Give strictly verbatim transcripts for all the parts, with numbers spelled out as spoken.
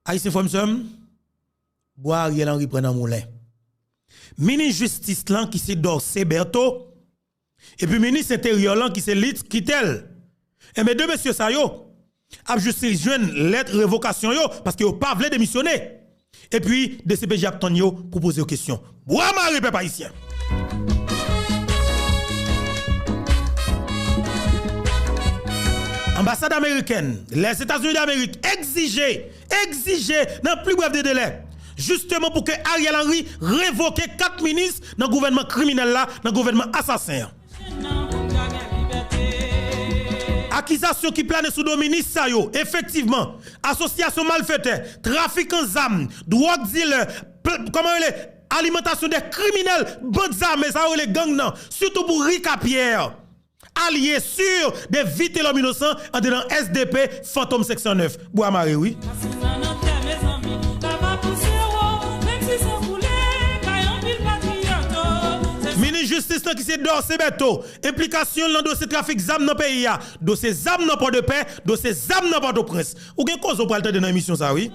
Ayisyen frè m sè m, bwa Ariel Henry pran nan moulen. Minis jistis lan ki se Dorcé Bertho, epi minis enteryè lan ki se Litz Quitel. Enben, de mesye sa yo ap jis jwenn lèt revokasyon yo, paske yo pa vle demisyone. Epi, D C P J ap tann yo pou poze yo kesyon. Bwa mare, pèp ayisyen! Anbasad amerikèn, Lèzetazini Damerik, egzije, egzije, nan pli brèf de delè, jisteman pou ke Ariel Henry revoke kat minis nan gouvènman kriminèl la, nan gouvènman asasen an. Akizasyon ki plane sou do minis sa yo, efektivman, asosyasyon malfetè, trafikan zam, dwòg dilè, pl-, kòman rele, alimantasyon de kriminèl, band zame, sa yo rele gang nan, sitou pou Rica Pierre, alye sur de Vitelhomme Innocent andedan S D P Fantom senk san nèf. Bwa mare, wi. Minis jistis lan ki se Dorcé Bertho, enplikasyon l nan dosye trafik zam nan peyi a, dosye zam nan Pòdepè, dosye zam nan Pòtoprens. Ou gen koze w pral tande nan emisyon sa, wi.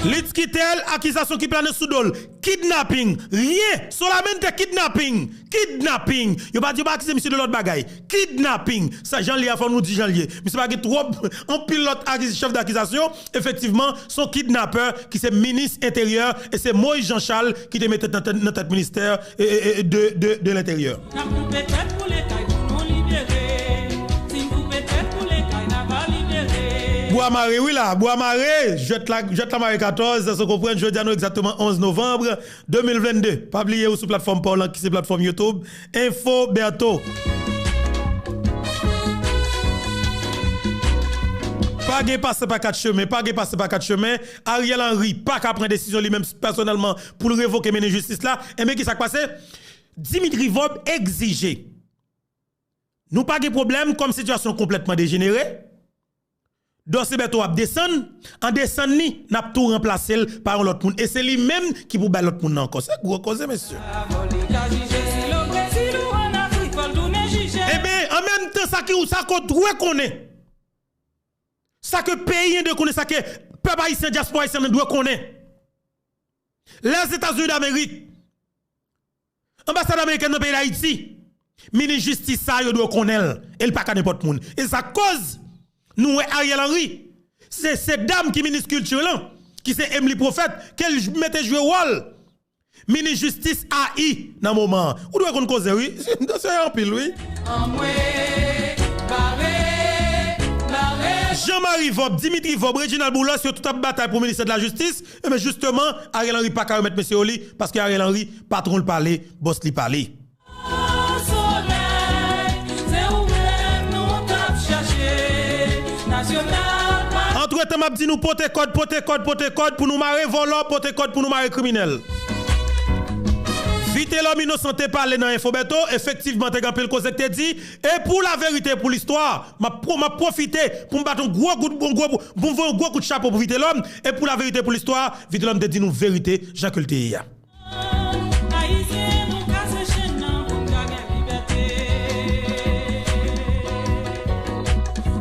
Litz Quitel, akizasyon ki plane sou do l. Kidnaping. Rien. Solamente kidnaping. Kidnaping. Yo pa di, yo pa akize misye de lòt bagay. Kidnaping. Sa jan l ye a, fò nou di jan l ye. Misye pa gen twòp, anpil lòt akiz-, chèf dakizasyon. Efektivman, se yon kidnapè ki se minis enteryè e se Moïse Jean Charles ki te mete nan tèt, nan tèt ministè, e, e, e, de, de, de lenteryè. N ap koupe tèt pou lekay pou nou libere. Si n koupe tèt pou lekay, n ap libere. Bwa mare, wi la, bwa mare. Jwèt la, jwèt la mare katòz, sa se konprann, jodi a nou egzakteman onz novanm de mil vennde. Pa bliye ou sou platfòm pa w lan ki se platfòm YouTube, Info Bertho. Pa gen pase pa kat chemen, pa gen pase pa kat chemen. Ariel Henry pa ka pran desizyon li menm pèsonèlman pou l revoke minis jistis la. Enben, ki sa k pase? Dimitri Vorbe egzije. Nou pa gen pwoblèm kòm sitiyasyon konplètman dejenere. Dorcé Bertho ap desann, an desann li, n ap tou ranplase l pa yon lòt moun. E se li menm ki pou bay lòt moun nan ankò. Se gwo koze, mesye. Enben, an menm tan, sa ki ou sa ke w dwe konnen. Sa ke peyi an dwe konnen, sa ke pèp ayisyen, dyaspora ayisyen an dwe konnen. Lèzetazini Damerik, anbasad amerikèn nan peyi Dayiti, minis jistis sa yo dwe konnen l, e l pa ka nenpòt moun. E sa k koz nou wè Ariel Henry, se, se dam ki minis kilti lan, ki se Emmelie Prophète, ke l j-, mete jwe wòl minis jistis A I nan moman an. Ou dwe konn koze, wi. Dosye yo anpil, wi. Jean Marie Vorbe, Dimitri Vorbe, Reginald Boulos, yo tout ap batay pou ministè de la jistis. Enben, jisteman, Ariel Henry pa ka remèt mesye yo li, paske Ariel Henry, patwon l pale, bòs li pale. Antretan, m ap di nou pote kòd, pote kòd, pote kòd pou nou mare vòlò, pote kòd pou nou mare kriminèl. Vitelhomme Innocent te pale nan Info Bertho, efektivman, te gen anpil koze k te di, e pou laverite, pou listwa, m ap pwo-, m ap pwofite pou m bat yon gwo kout, yon gwo, pou m voye yon gwo kout chapo pou Vitelhomme, e pou laverite, pou listwa, Vitelhomme te di nou verite, jan ke l te ye a. Ayisyen, nou kase chenn nan pou n ka gen libète.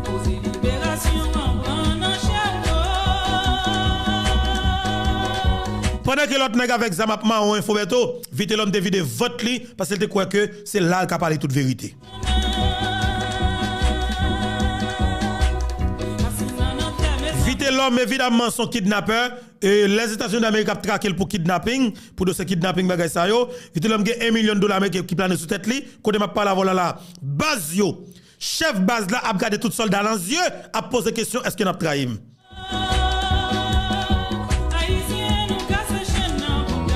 Koze liberasyon an pran nan chè nou. Pandan ke lòt nèg avèk zam ap mawon Info Bertho, Vitelhomme te vide vant li, paske l te kwè ke se la l ka pale tout verite. Vitelhomme, evidaman, se yon kidnapè. E Lèzetazini Damerik ap trake l pou kidnaping, pou dosye kidnaping, bagay sa yo. Vitelhomme gen yon milyon dola ameriken ki plane sou tèt li. Kote m ap pale avè w la la, baz yo, chèf baz la ap gade tout sòlda nan zye, ap poze kesyon, èske n ap trayi m?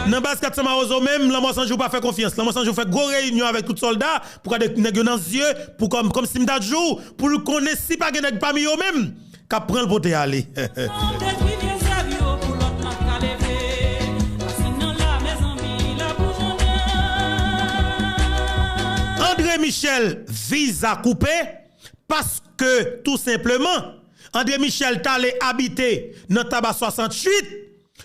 Nan baz kat san Mawozo menm, Lanmò San Jou pa fè konfyans. Lanmò San Jou fè gwo reyinyon avèk tout sòlda pou gade nèg yo nan zye, pou kòm, kòmsi m ta di w, pou l konnen si pa gen nèg pami yo menm k ap pran l pote ale. André Michel, viza koupe, paske tou senpleman, André Michel t ale abite nan Taba swasanntuit,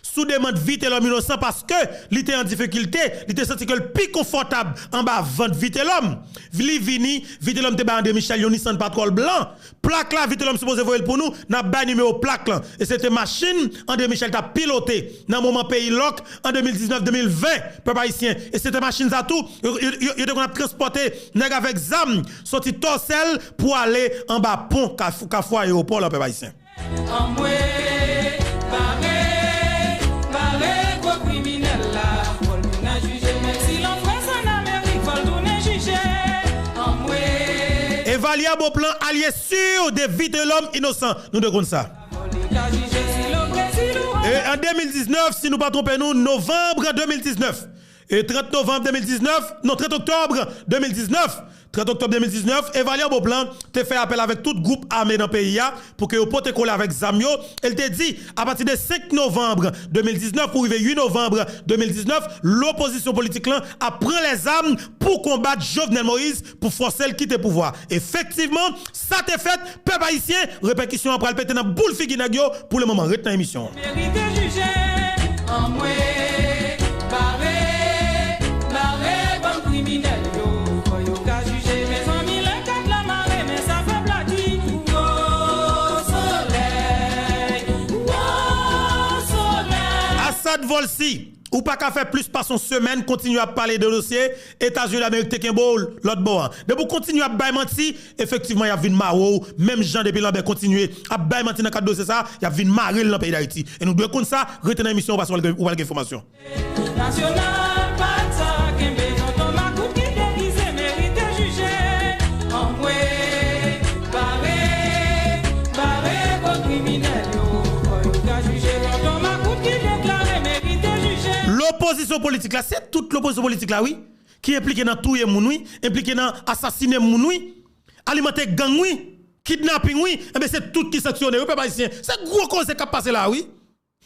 sou demann Vitelhomme Innocent paske li te an difikilte, li te santi ke l pi konfòtab anba vant Vitelhomme. Li vini, Vitelhomme te bay André Michel yon Nissan Patrol blan. Plak la, Vitelhomme sipoze voye l pou nou, n ap bay nimewo plak lan. E se te machin André Michel t ap pilote nan moman peyi lòk an de mil diznèf, de mil ven, pèp ayisyen. E se te machin sa tou, yo, yo, yo, yo te konn ap transpòte nèg avèk zam soti Tòsèl pou ale anba pon Kafou, Kafou Ayewopò la, pèp ayisyen. Anmwe, bare, bare gwo kriminèl la, fò l tounen jije, menm si l an Frans, an Amerik, fò l tounen jije. Anmwe. Evalya Beauplan, alye si de Vitelhomme Innocent, nou dwe konn sa. Fò l ka jije si l o Brezil ou E an de mil diznèf, si nou pa twonpe nou, novanm de mil diznèf, e trant novanm de mil diznèf, non, trant oktòb de mil diznèf, trant oktòb de mil diznèf, Evalya Beauplan te fè apèl avèk tout gwoup ame nan peyi a pou ke yo pote kole avèk zam yo. E l te di, apati de senk novanm de mil diznèf pou rive uit novanm de mil diznèf, lopozisyon politik lan ap pran lèzam pou konbat Jovenel Moïse, pou fòse l kite pouvwa. Efektivman, sa te fèt, pèp ayisyen, repèkisyon an pral pete nan boul figi nèg yo. Pou le moman, ret nan emisyon an. Merite jije, anmwe, bare, bare bann kriminèl yo, fò yo ka jije, mezanmi, lè kat la mare, men sa fè plati, wo solèy, wo solèy. Assad Volcy, ou pa ka fè plis pase yon semèn kontinye ap pale de dosye Etazini Damerik te kenbe w lòt bò a. Depi w kontinye ap bay manti, efektivman, y ap vin mare w, menm jan depi Lambert kontinye ap bay manti nan kad dosye sa, y ap vin mare l nan peyi Dayiti. E nou dwe konn sa, rete nan emisyon an paske w pral gen, w pral gen enfòmasyon. Nasyonal, pa t sa, kenbe tonton makout ki degize, merite jije. Anmwe, bare, bare gwo kriminèl yo, fò yo ka jije, tonton makout ki deklare merite jije. Lopozisyon politik la, se tout lopozisyon politik la, wi, ki enplike nan touye moun, wi, enplike nan asasinen moun, wi, alimante gang, wi, kidnaping, wi, enben se tout ki sanksyone, wi, pèp ayisyen. Se gwo koze k ap pase la, wi.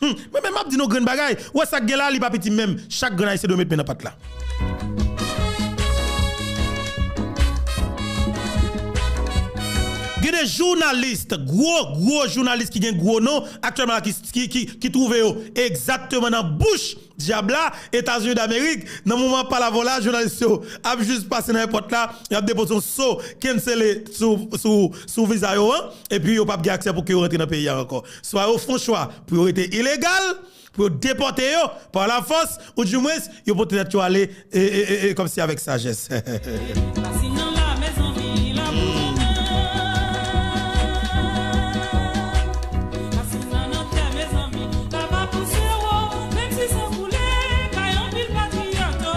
Hmm. Men, men m ap di nou grenn bagay, ou wè sa k gen la, li pa piti menm. Chak grenn ayisyen dwe met men nan pat la. Gen de jounalis, gwo, gwo jounalis ki gen gwo non aktyèlman la, ki, ki, ki, ki twouve yo egzakteman nan bouch dyab la, Etazini Damerik. Nan moman ap pale avè w la, jounalis yo ap jis pase nan èpòt la, y ap depoze yon so cancele sou, sou, sou viza yo an, epi yo p ap gen aksè pou ke yo rantre nan peyi a ankò. Swa yo fè yon chwa pou yo rete ilegal, pou yo depòte yo pa lafòs, oudimwens, yo pote tèt yo ale, e, e, e, e, kòmsi avèk sajès. Rasin nan la, mezanmi, la pou lontan. Rasin nan nan tè, mezanmi, la va pouse wo, menm si san koule, kay anpil patriyòt, o,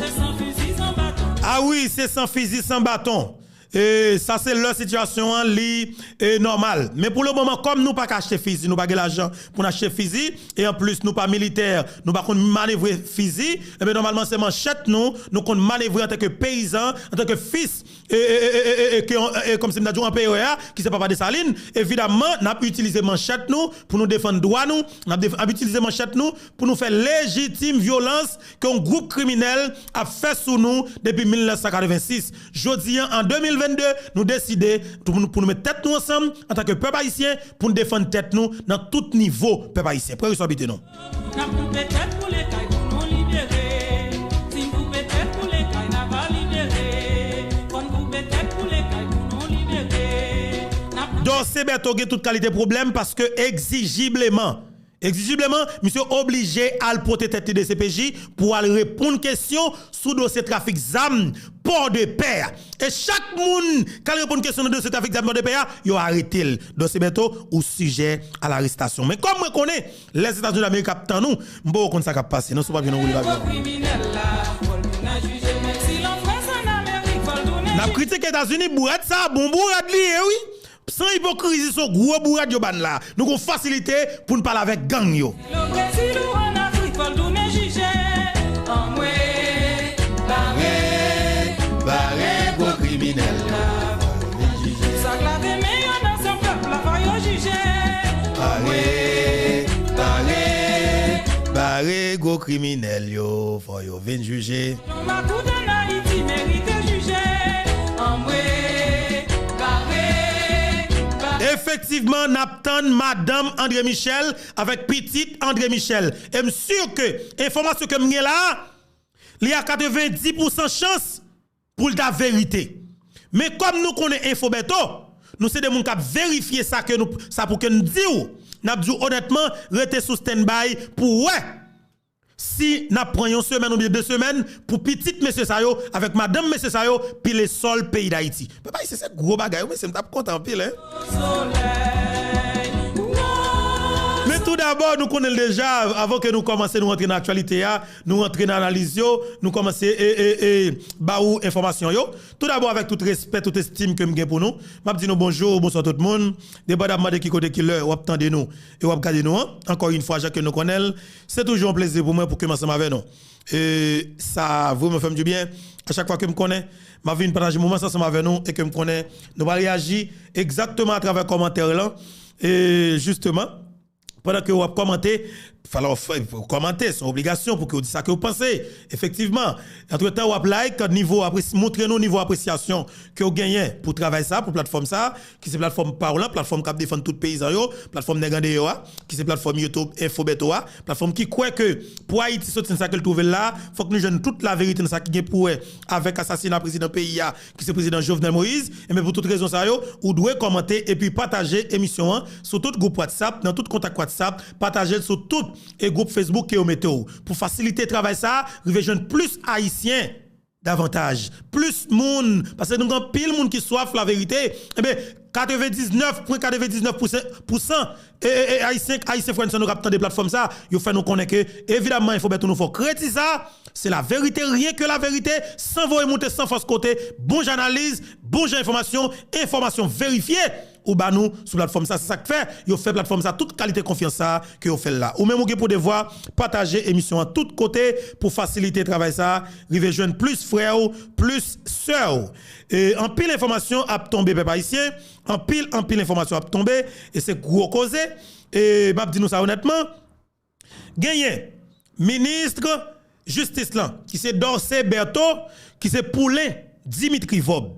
se san fizi, san baton. A wi, se san fizi, san baton. E sa se lè sitiyasyon an li, e, nòmal. Men pou le moman, kòm nou pa ka achte fizi, nou pa gen lajan pou n achte fizi, e anplis nou pa militè, nou pa konn manevre fizi, enben nòmalman se manchèt nou, nou konn manevre antanke peyizan, antanke fis, e, e, e, e, e, e, ke, e, kòmsi m ta di w anperè a, ki se papa Desalin. Evidamman, n ap itilize manchèt nou pou nou defann dwa nou, n ap def-, ap itilize manchèt nou pou nou fè lejitim vyolans ke yon gwoup kriminèl ap fè sou nou depi mil nèf san katrevensis. Jodi a, an de mil vennde, nou deside pou nou, pou nou met tèt nou ansanm antanke pèp ayisyen pou n defann tèt nou nan tout nivo, pèp ayisyen. Prè responsabilite nou. N ap koupe tèt pou lekay pou nou libere. Si n koupe tèt pou lekay, n a va libere. Fò n koupe tèt pou lekay pou nou libere. N ap Dorcé Bertho gen tout kalite pwoblèm paske egzijibleman, egzijibleman, misye oblije al pote tèt li D C P J pou al reponn kesyon sou dosye trafik zam Pòdepè a. E chak moun k al reponn kesyon nan dosye trafik zam Pòdepè a, yo arete l. Dorcé Bertho, ou sijè a larestasyon. Men kòm mwen konnen Lèzetazini Damerik ap tann ou, m poko konn sa k ap pase non, si w p ap jwenn yon woule pa vyon. N ap kritike Etazini, bourad sa, bon bourad li ye, wi. San ipokrizi, se yon gwo bourad yo ba n la. Nou gon fasilite pou n pale avèk gang yo. Bare, bare gwo kriminèl la. Sa k lave men yo nan san pèp la, fò yo jije. Bare, bare, bare gwo kriminèl yo, fò yo vin jije. Makout ann Ayiti merite jije. Anmwe, bare, bare. Efektivman, n ap tann madanm André Michel avèk pitit André Michel. E m si ke enfòmasyon ke m gen la, li a katrevenndis pousan chans pou l ta verite. Men kòm nou konnen Info Bertho, nou se de moun k ap verifye sa ke nou, sa pou ke n di w. N ap di w onètman, rete sou standby pou w wè si n ap pran yon semèn oubyen de semèn pou pitit mesye sa yo avèk madanm mesye sa yo pile sòl peyi Dayiti. Papa, se, se gwo bagay, wi, mesye, m t ap kontan anpil, en. Men tou dabò, nou konnen l deja, avan ke nou kòmanse, nou rantre nan aktyalite a, nou rantre nan analiz yo, nou kòmanse, e, e, e, ba ou enfòmasyon yo. Tou dabò, avèk tout respè, tout estim ke m gen pou nou, m ap di nou bonjou, bonswa tout moun. Depandaman de ki kote, ki lè w ap tande nou e w ap gade nou an, ankò yon fwa, jan ke nou konnen l, se toujou yon plezi pou mwen pou ke m ansanm avè nou. E sa vrèman fè m dibyen. A chak fwa ke m konnen m ap vin pataje moman sa ansanm avè nou e ke m konnen nou pral reyaji egzakteman atravè kòmantè lan. E jisteman, pandan ke w ap kòmante, fò w kòmante, se yon obligasyon pou ke w di sa ke w panse. Efektivman, antretan, w ap like, nivo apres-, montre nou nivo apresyasyon ke w genyen pou travay sa, pou platfòm sa, ki se platfòm pa w lan, platfòm k ap defann tout peyizan yo, platfòm nèg andeyò a, ki se platfòm YouTube Info Bertho a, platfòm ki kwè ke pou Ayiti soti nan sa ke l twouve l la, fòk nou jwenn tout laverite nan sa ki gen pou wè avèk asasina prezidan peyi a, ki se prezidan Jovenel Moïse. Enben, pou tout rezon sa yo, ou dwe kòmante epi pataje emisyon an sou tout gwoup WhatsApp, nan tout kontak WhatsApp, pataje l sou tout e gwoup Facebook ke yo mete w. Pou fasilite travay sa a, rive jwenn plis Ayisyen davantaj, plis moun, paske nou gen anpil moun ki swaf laverite. Enben, katrevendiznèf pwen katrevendiznèf pousan, pousan, e, e, e, Ayisyen, Ayisyen frè n sè nou k ap tande platfòm sa, yo fè nou konnen ke, evidamman, Info Bertho nou fè w kredi sa, se laverite, ryen ke laverite, san voye moute, san fòs kote, bon jan analiz, bon jan enfòmasyon, enfòmasyon verifye, ou ba nou sou platfòm sa. Se sa k fè yo fè platfòm sa tout kalite konfyans sa ke yo fè l la. Ou menm ou gen pou devwa pataje emisyon an tout kote pou fasilite travay sa, rive jwenn plis frè w, plis sè w. E anpil enfòmasyon ap tonbe, pèp ayisyen, anpil, anpil enfòmasyon ap tonbe, e se gwo koze. E m ap di nou sa onètman, genyen minis jistis lan, ki se Dorcé Bertho, ki se poulen Dimitri Vorbe,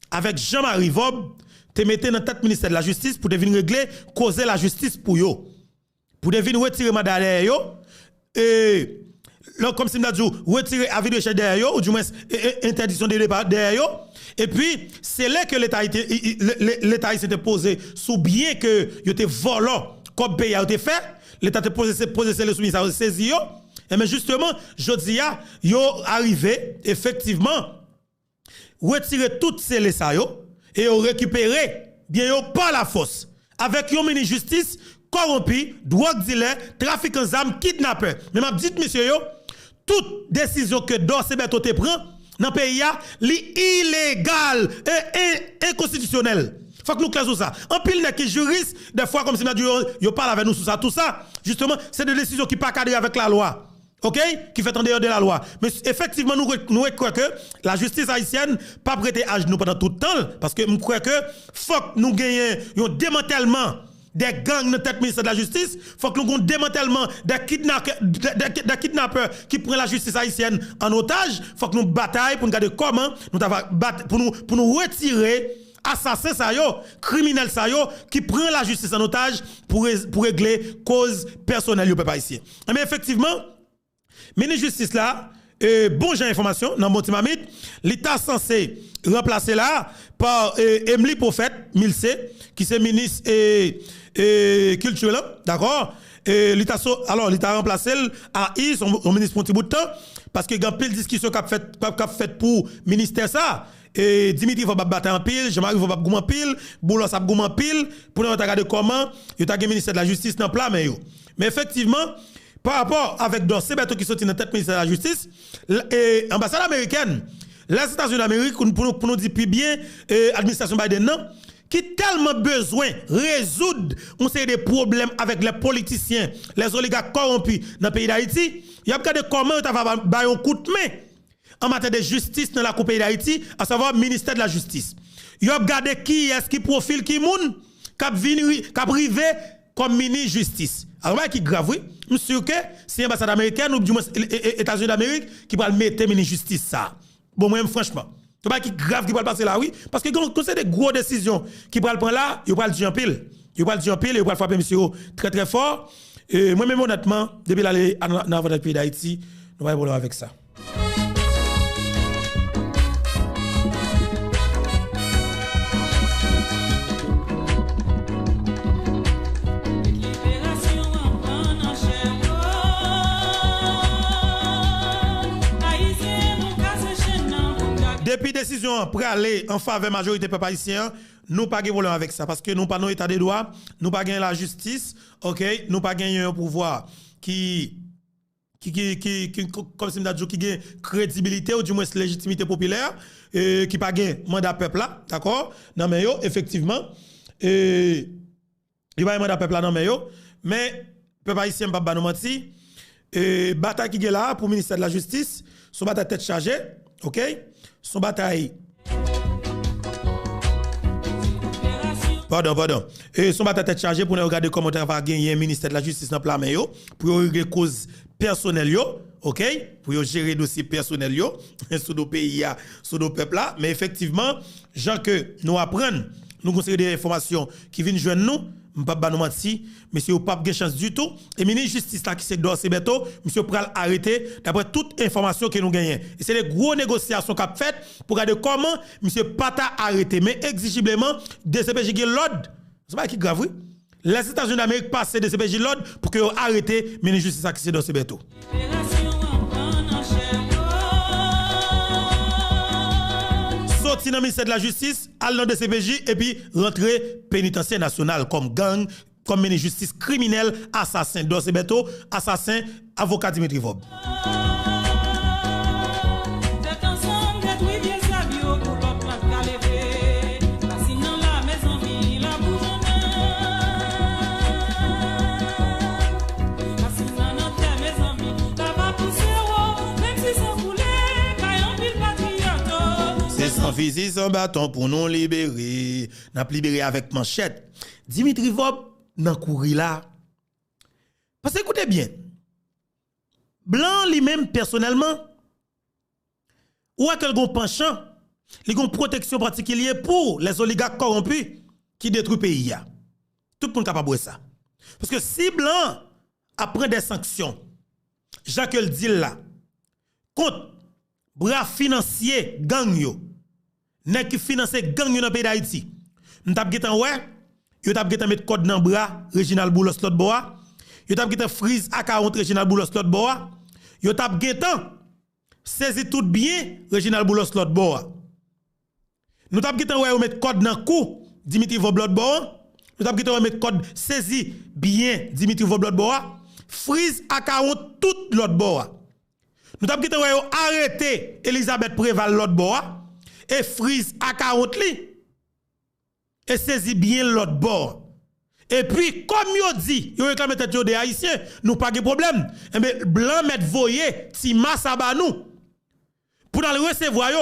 avèk Jean Marie Vorbe, te mete nan tèt ministè de la jistis pou te vin regle koze lajistis pou yo. Pou te vin retire manda dèyè yo, e, lè, kòmsi m ta di w, retire avi de rechèch dèyè yo, ou dimwens, e, e, entèdiksyon de depa dèyè yo. Epi, sele ke Leta ite-, i, i, le-, le-, Leta ayisyen te poze sou byen ke yo te vòlò, kòb peyi a yo te fè, Leta te poze, se, poze sele sou byen sa yo, sezi yo. Enben, jisteman, jodi a, yo arive, efektivman, retire tout sele sa yo e yo rekipere byen yo pa lafòs, avèk yon minis jistis kòwonpi, dwòg dilè, trafikan zam, kidnapè. Men m ap di mesye yo, tout desizyon ke Dorcé Bertho te pran nan peyi a, li ilegal e en-, enkonstitisyonèl. Fòk nou klè sou sa. Anpil nèg ki jiris, dèfwa kòmsi m ap di yo, yo pale avè nou sou sa, tou sa, jisteman, se de desizyon ki pa kadre avèk lalwa. Oke? Ki fèt andeyò de lalwa. Men efektivman, nou, nou kwè ke lajistis ayisyèn p ap rete ajnou pandan tout tan l, paske m kwè ke fòk nou genyen yon demantèlman de gang nan tèt ministè de lajistis, fòk nou gen yon demantèlman de kidnapè, de, de, de kidnapè ki pran lajistis ayisyèn an otaj, fòk nou batay pou n gade kòman nou ta va bat, pou nou, pou nou retire asasen sa yo, kriminèl sa yo, ki pran lajistis an otaj pou re-, pou regle koz pèsonèl yo, pèp ayisyen. Enben, efektivman, minis jistis la, e, bon jan enfòmasyon, nan bon ti mamit, li ta sanse ranplase la pa, e, Emmelie Prophète Milcé, ki se minis, e, e, kilti lan, dakò? E, li ta so-, alò, li ta ranplase l a i, son, son minis pou yon ti bout tan, paske gen anpil diskisyon k ap fèt, k ap, k ap fèt pou ministè sa. E, Dimitri Vorbe ap batay anpil, Jean Marie Vorbe ap goumen anpil, Boulos ap goumen anpil, pou nou ta gade kòman yo ta gen ministè de la jistis nan pla men yo. Men efektivman, pa rapò avèk Dorcé Bertho ki soti nan tèt ministè de la jistis, l-, e, anbasad amerikèn, Lèzetazini Damerik, pou, pou nou, pou nou di pi byen, e, administrasyon Biden nan, ki tèlman bezwen rezoud yon seri de pwoblèm avèk lè politisyen, lè oligak kòwonpi nan peyi Dayiti, y ap gade kòman yo ta va ba, ba yon kout men an matyè de jistis nan lakou peyi Dayiti, asavwa ministè de la jistis. Y ap gade kiyès ki pwofil, ki moun k ap vin ri-, k ap rive kòm minis jistis. A, yon bagay ki grav, wi. M si ke se anbasad amerikèn, ou dimwens, e, e, e, Etazini Damerik, ki pral mete minis jistis sa. Bon, mwen menm, franchman, Yon bagay ki grav ki pral pase la, wi. Paske gen yon seri de gwo desizyon ki pral pran la, yo pral di anpil. Yo pral di anpil, yo pral frape misye yo trè, trè fò. E mwen menm, onètman, depi l ale nan, nan avantaj peyi Dayiti, nou pa gen pwoblèm avèk sa. Depi desizyon an prale an favè majorite pèp ayisyen an, nou pa gen pwoblèm avèk sa, paske nou pa nan eta de dwa, nou pa gen lajistis, oke, nou pa gen yon pouvwa ki ki, ki, ki, ki, kòmsi m ta di w, ki gen kredibilite, ou dimwens lejitimite popilè, e, ki pa gen manda pèp la, dakò, nan men yo, efektivman, e, yo pa gen manda pèp la nan men yo, men pèp ayisyen, m p ap ba nou manti, e, batay ki gen la a pou ministè de la jistis, se yon batay tèt chaje, oke, se yon batay Padon, padon. E, se yon batay tèt chaje pou nèg yo gade kòman yo ta va genyen ministè de la jistis nan pla men yo, pou yo regle koz pèsonèl yo, oke? Pou yo jere dosye pèsonèl yo, sou do peyi a, sou do pèp la. Men efektivman, jan ke nou aprann, nou gen yon seri de enfòmasyon ki vin jwenn nou, m p ap ba nou manti, mesye yo p ap gen chans ditou. E minis jistis la ki se Dorcé Bertho, misye pral arete, daprè tout enfòmasyon ke nou genyen. E se de gwo negosyasyon k ap fèt pou gade kòman misye pa ta arete. Men egzijibleman, D C P J gen lòd. Se yon bagay ki grav, wi. Lèzetazini Damerik pase D C P J lòd pou ke yo arete minis jistis la ki se Dorcé Bertho. Soti nan ministè de la jistis, al nan D C P J, epi rantre penitansye nasyonal kòm gang, kòm minis jistis kriminèl, asasen Dorcé Bertho, asasen avoka Dimitri Vorbe. Tèt ansanm, detwi vye zèb yo pou lòt plant ka leve. Rasin nan la, mezanmi, la boujonnen. Rasin nan nan tè, mezanmi, la va pouse wo, menm si san koule, kay anpil patriyòt, o. Se san fizi, san baton pou nou libere. N ap libere avèk manchèt. Dimitri Vorbe nan kouri la. Paske koute byen, blan li menm pèsonèlman, ou wè ke l gon panchan, li gon pwoteksyon patikilye pou lèzoligak kòwonpi ki detwi peyi a. Tout moun kapab wè sa. Paske si blan ap pran de sanksyon, jan ke l di l la, kont bra finansye gang yo, nèg ki finanse gang yo nan peyi Dayiti, m t ap gentan wè, yo t ap gentan met kòd nan bra Reginald Boulos lòt bò a, yo t ap gentan friz akawont Reginald Boulos lòt bò a, yo t ap gentan sezi tout byen Reginald Boulos lòt bò a. Nou t ap gentan wè yo met kòd nan kou Dimitri Vorbe lòt bò an. Nou t ap gentan wè met kòd sezi byen Dimitri Vorbe lòt bò a. Friz akawont tout lòt bò a. Nou t ap gentan wè yo arete Elizabeth Préval lòt bò a. E friz akawont li. E sezi byen lòt bò an. Epi, kòm yo di, yo reklame tèt yo de Ayisyen, nou pa gen pwoblèm. Enben, blan mèt voye ti mas a ba nou. Pou n al resevwa yo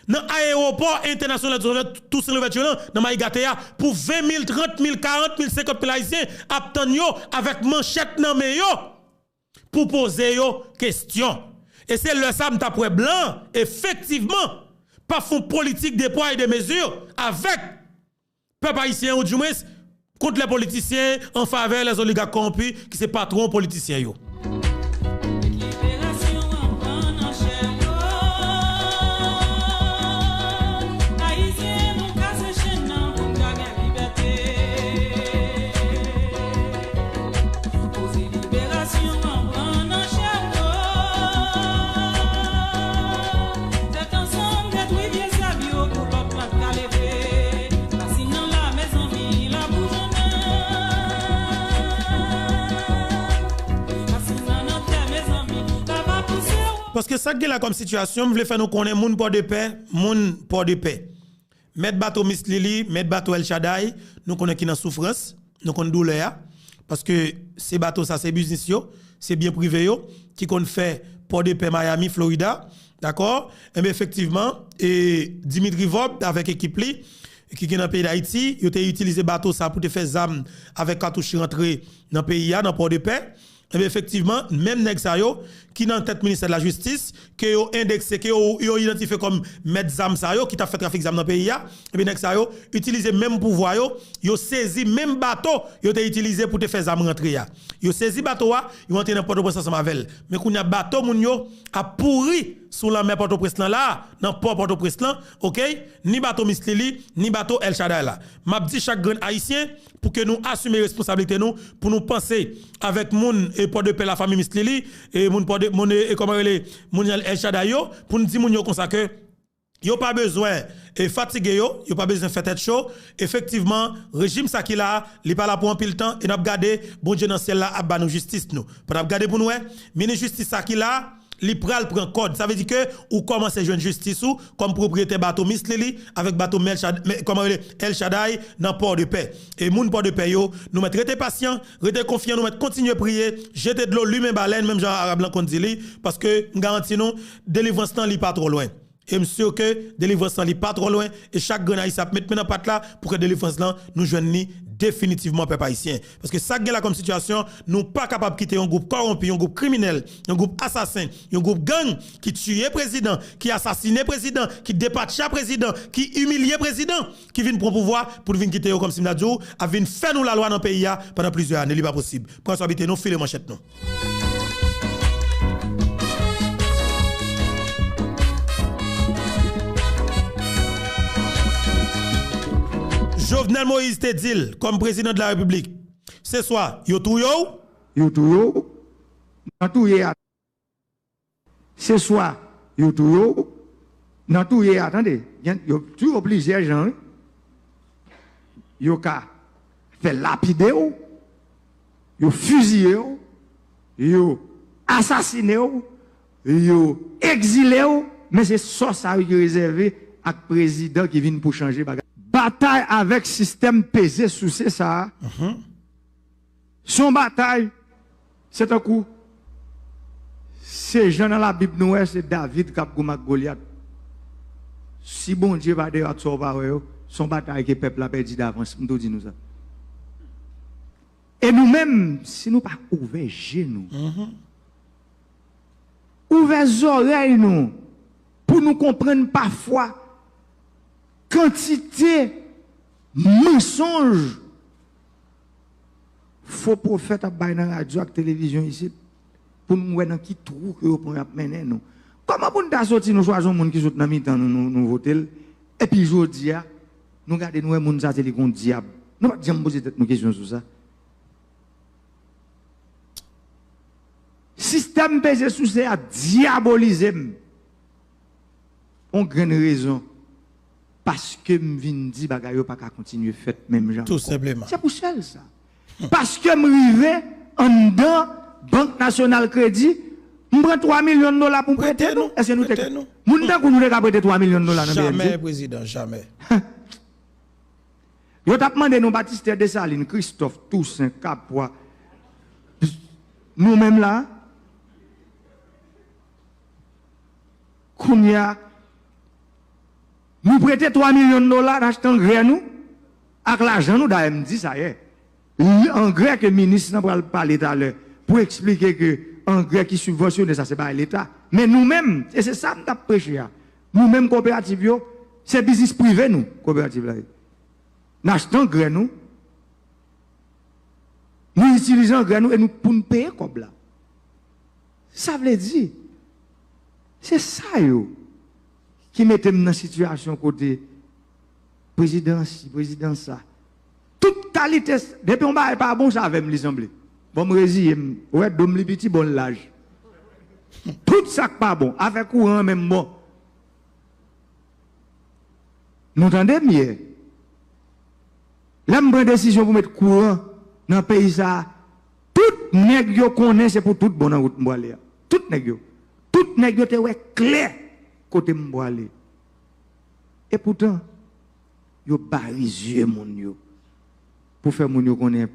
nan ayewopò entènasyonal Toussaint Louverture lan, nan Mayi Gate a, pou ven mil, trant mil, karant mil, senkant mil Ayisyen ap tann yo avèk manchèt nan men yo pou poze yo kesyon. E se lè sa a m t ap wè blan, efektivman, p ap fè yon politik de pwa e de mezi avèk pèp ayisyen, oudimwens, kont lè politisyen an favè lèzoligak kòwonpi ki se patwon politisyen yo. Tèt ansanm, detwi vye zèb yo pou lòt plant ka leve. Rasin nan la, mezanmi, la boujonnen. Rasin nan nan tè, mezanmi, la va pouse wo. Paske sa k gen la kòm sitiyasyon, m vle fè nou konnen moun Pòdepè, moun Pòdepè. Mèt bato Miss Lily, mèt bato El Shaddai, nou konnen ki nan soufrans, nou konn doulè a. Paske se bato sa, se biznis yo, se byen prive yo, ki konn fè Pòdepè, Miami, Florida, dakò? Enben, efektivman, e Dimitri Vorbe avèk ekip li, ki gen nan peyi Dayiti, yo te itilize bato sa pou te fè zam avèk katouch rantre nan peyi a, nan Pòdepè. Ebyen, efektivman, menm nèg sa yo ki nan tèt ministè de la jistis, ke yo endekse, ke yo, yo idantifye kòm mèt zam sa yo, ki t ap fè trafik zam nan peyi a, ebyen, nèg sa yo itilize menm pouvwa yo, yo sezi menm bato yo te itilize pou te fè zam rantre a. Yo sezi bato a, yo antre nan Pòtoprens ansanm avè l. Men kounye a, bato moun yo ap pouri sou lanmè Pòtoprens lan la, nan pò Pòtoprens lan, oke? Ni bato Miss Lili, ni bato El Shaddai la. M ap di chak grenn Ayisyen pou ke nou asime responsablite nou, pou nou panse avèk moun e Pòdepè, lafanmi Miss Lili, e moun Pòde, moun e, e kòman rele, moun El Shaddai yo, pou n di moun yo konsa ke yo pa bezwen e fatige yo, yo pa bezwen fè tèt cho. Efektivman, rejim sa ki la a, li pa la pou anpil tan, e n ap gade Bondye nan syèl la ap ba nou jistis nou. Pandan n ap gade pou n wè, minis jistis sa ki la a, li pral pran kòd. Sa vle di ke ou kòmanse jwenn jistis ou kòm pwopriyetè bato Miss Lili avèk bato Mel Shad-, men, kòman rele, El Shaddai nan Pòdepè. E moun Pòdepè yo, nou mèt rete pasyan, rete konfyan, nou mèt kontinye priye, jete dlo, limen balèn, menm jan Arab lan konn di li, paske m garanti nou, delivrans lan li pa twò lwen. E m si ke delivrans lan li pa twò lwen, e chak grenn Ayisyen ap met men nan pat la pou ke delivrans lan nou jwenn li definitivman, pèp ayisyen. Paske sa k gen la kòm sitiyasyon, nou pa kapab kite yon gwoup kòwonpi, yon gwoup kriminèl, yon gwoup asasen, yon gwoup gang ki tiye prezidan, ki asasine prezidan, ki depatcha prezidan, ki imilye prezidan, ki vin pran pouvwa pou l vin kite yo kòmsi m ta di w, ap vin fè nou lalwa nan peyi a pandan plizyè ane. Li pa posib. Pran responsabilite nou, file manchèt nou. Jovenel Moïse te di l kòm prezidan de la repiblik, se swa yo touye w, yo touye w, nan touye a, se swa yo touye w, nan touye a, tande, gen, yo touye w plizyè jan, wi. Yo ka fè lapide w, yo fiziye w, yo asasine w, yo egzile w, men se sò sa yo ki rezève ak prezidan ki vin pou chanje bagay. Batay avèk sistèm peze souse sa a, se yon batay, se tankou, se jan nan Labib nou wè, se David k ap goumen ak Golyat. Si Bondye pa deyò ak sa w pa wè yo, se yon batay ke pèp la pèdi davans, m tou di nou sa. E nou menm, si nou pa ouvè je nou, ouvè zòrèy nou, pou nou konprann pafwa kantite mansonj fo pwofèt ap bay nan radyo ak televizyon isit, pou nou wè nan ki twou ke yo pran y ap mennen nou. Kòman pou n ta soti, nou chwazi yon moun ki sot nan mitan nou, nou, nou vote l, epi jodi a, nou gade, nou wè moun sa se li k yon dyab. Nou pa t janm poze tèt nou kesyon sou sa. Sistèm peze souse a dyabolize m. Yon grenn rezon. Paske m vin di bagay yo pa ka kontinye fèt menm jan ankò. Tou senpleman. Se pou sèl sa. Paske m rive anndan Bank Nasyonal Kredi, m pran twa milyon dola pou m prete nou. Èske nou te, moun tankou nou te ka prete twa milyon dola nan B N D? Jamè, prezidan, jamè. Yo t ap mande nou Batistè, Desalin, Kristòf, Tousen, Kapwa. Nou menm la, kounye a, nou prete twa milyon dola, n achte angrè nou, ak lajan nou, dayè m di sa yè. Angrè ke minis lan pral pale talè pou eksplike ke angrè ki sibvansyone sa se bagay leta. Men nou menm, e se sa m t ap preche a. Nou menm koperativ yo, se biznis prive nou, koperativ la ye. N achte angrè nou, nou itilize angrè nou e nou pou n peye kòb la. Sa vle di, se sa yo ki mete m nan sitiyasyon kote prezidan si, prezidan sa. Tout kalite, depi yon bagay pa bon, se avè m li sanble. Bon, m reziye m. Ou wè, do m li piti, bon, l laj. Tout sa k pa bon, afè kouran an menm bon. Nou tande m yè. Lè m pran desizyon pou met kouran nan peyi sa a, tout nèg yo konnen se pou tout bon nan wout m prale a. Tout nèg yo. Tout nèg yo te wè klè kote m prale. Epoutan, yo bare zye moun yo pou fè moun yo konnen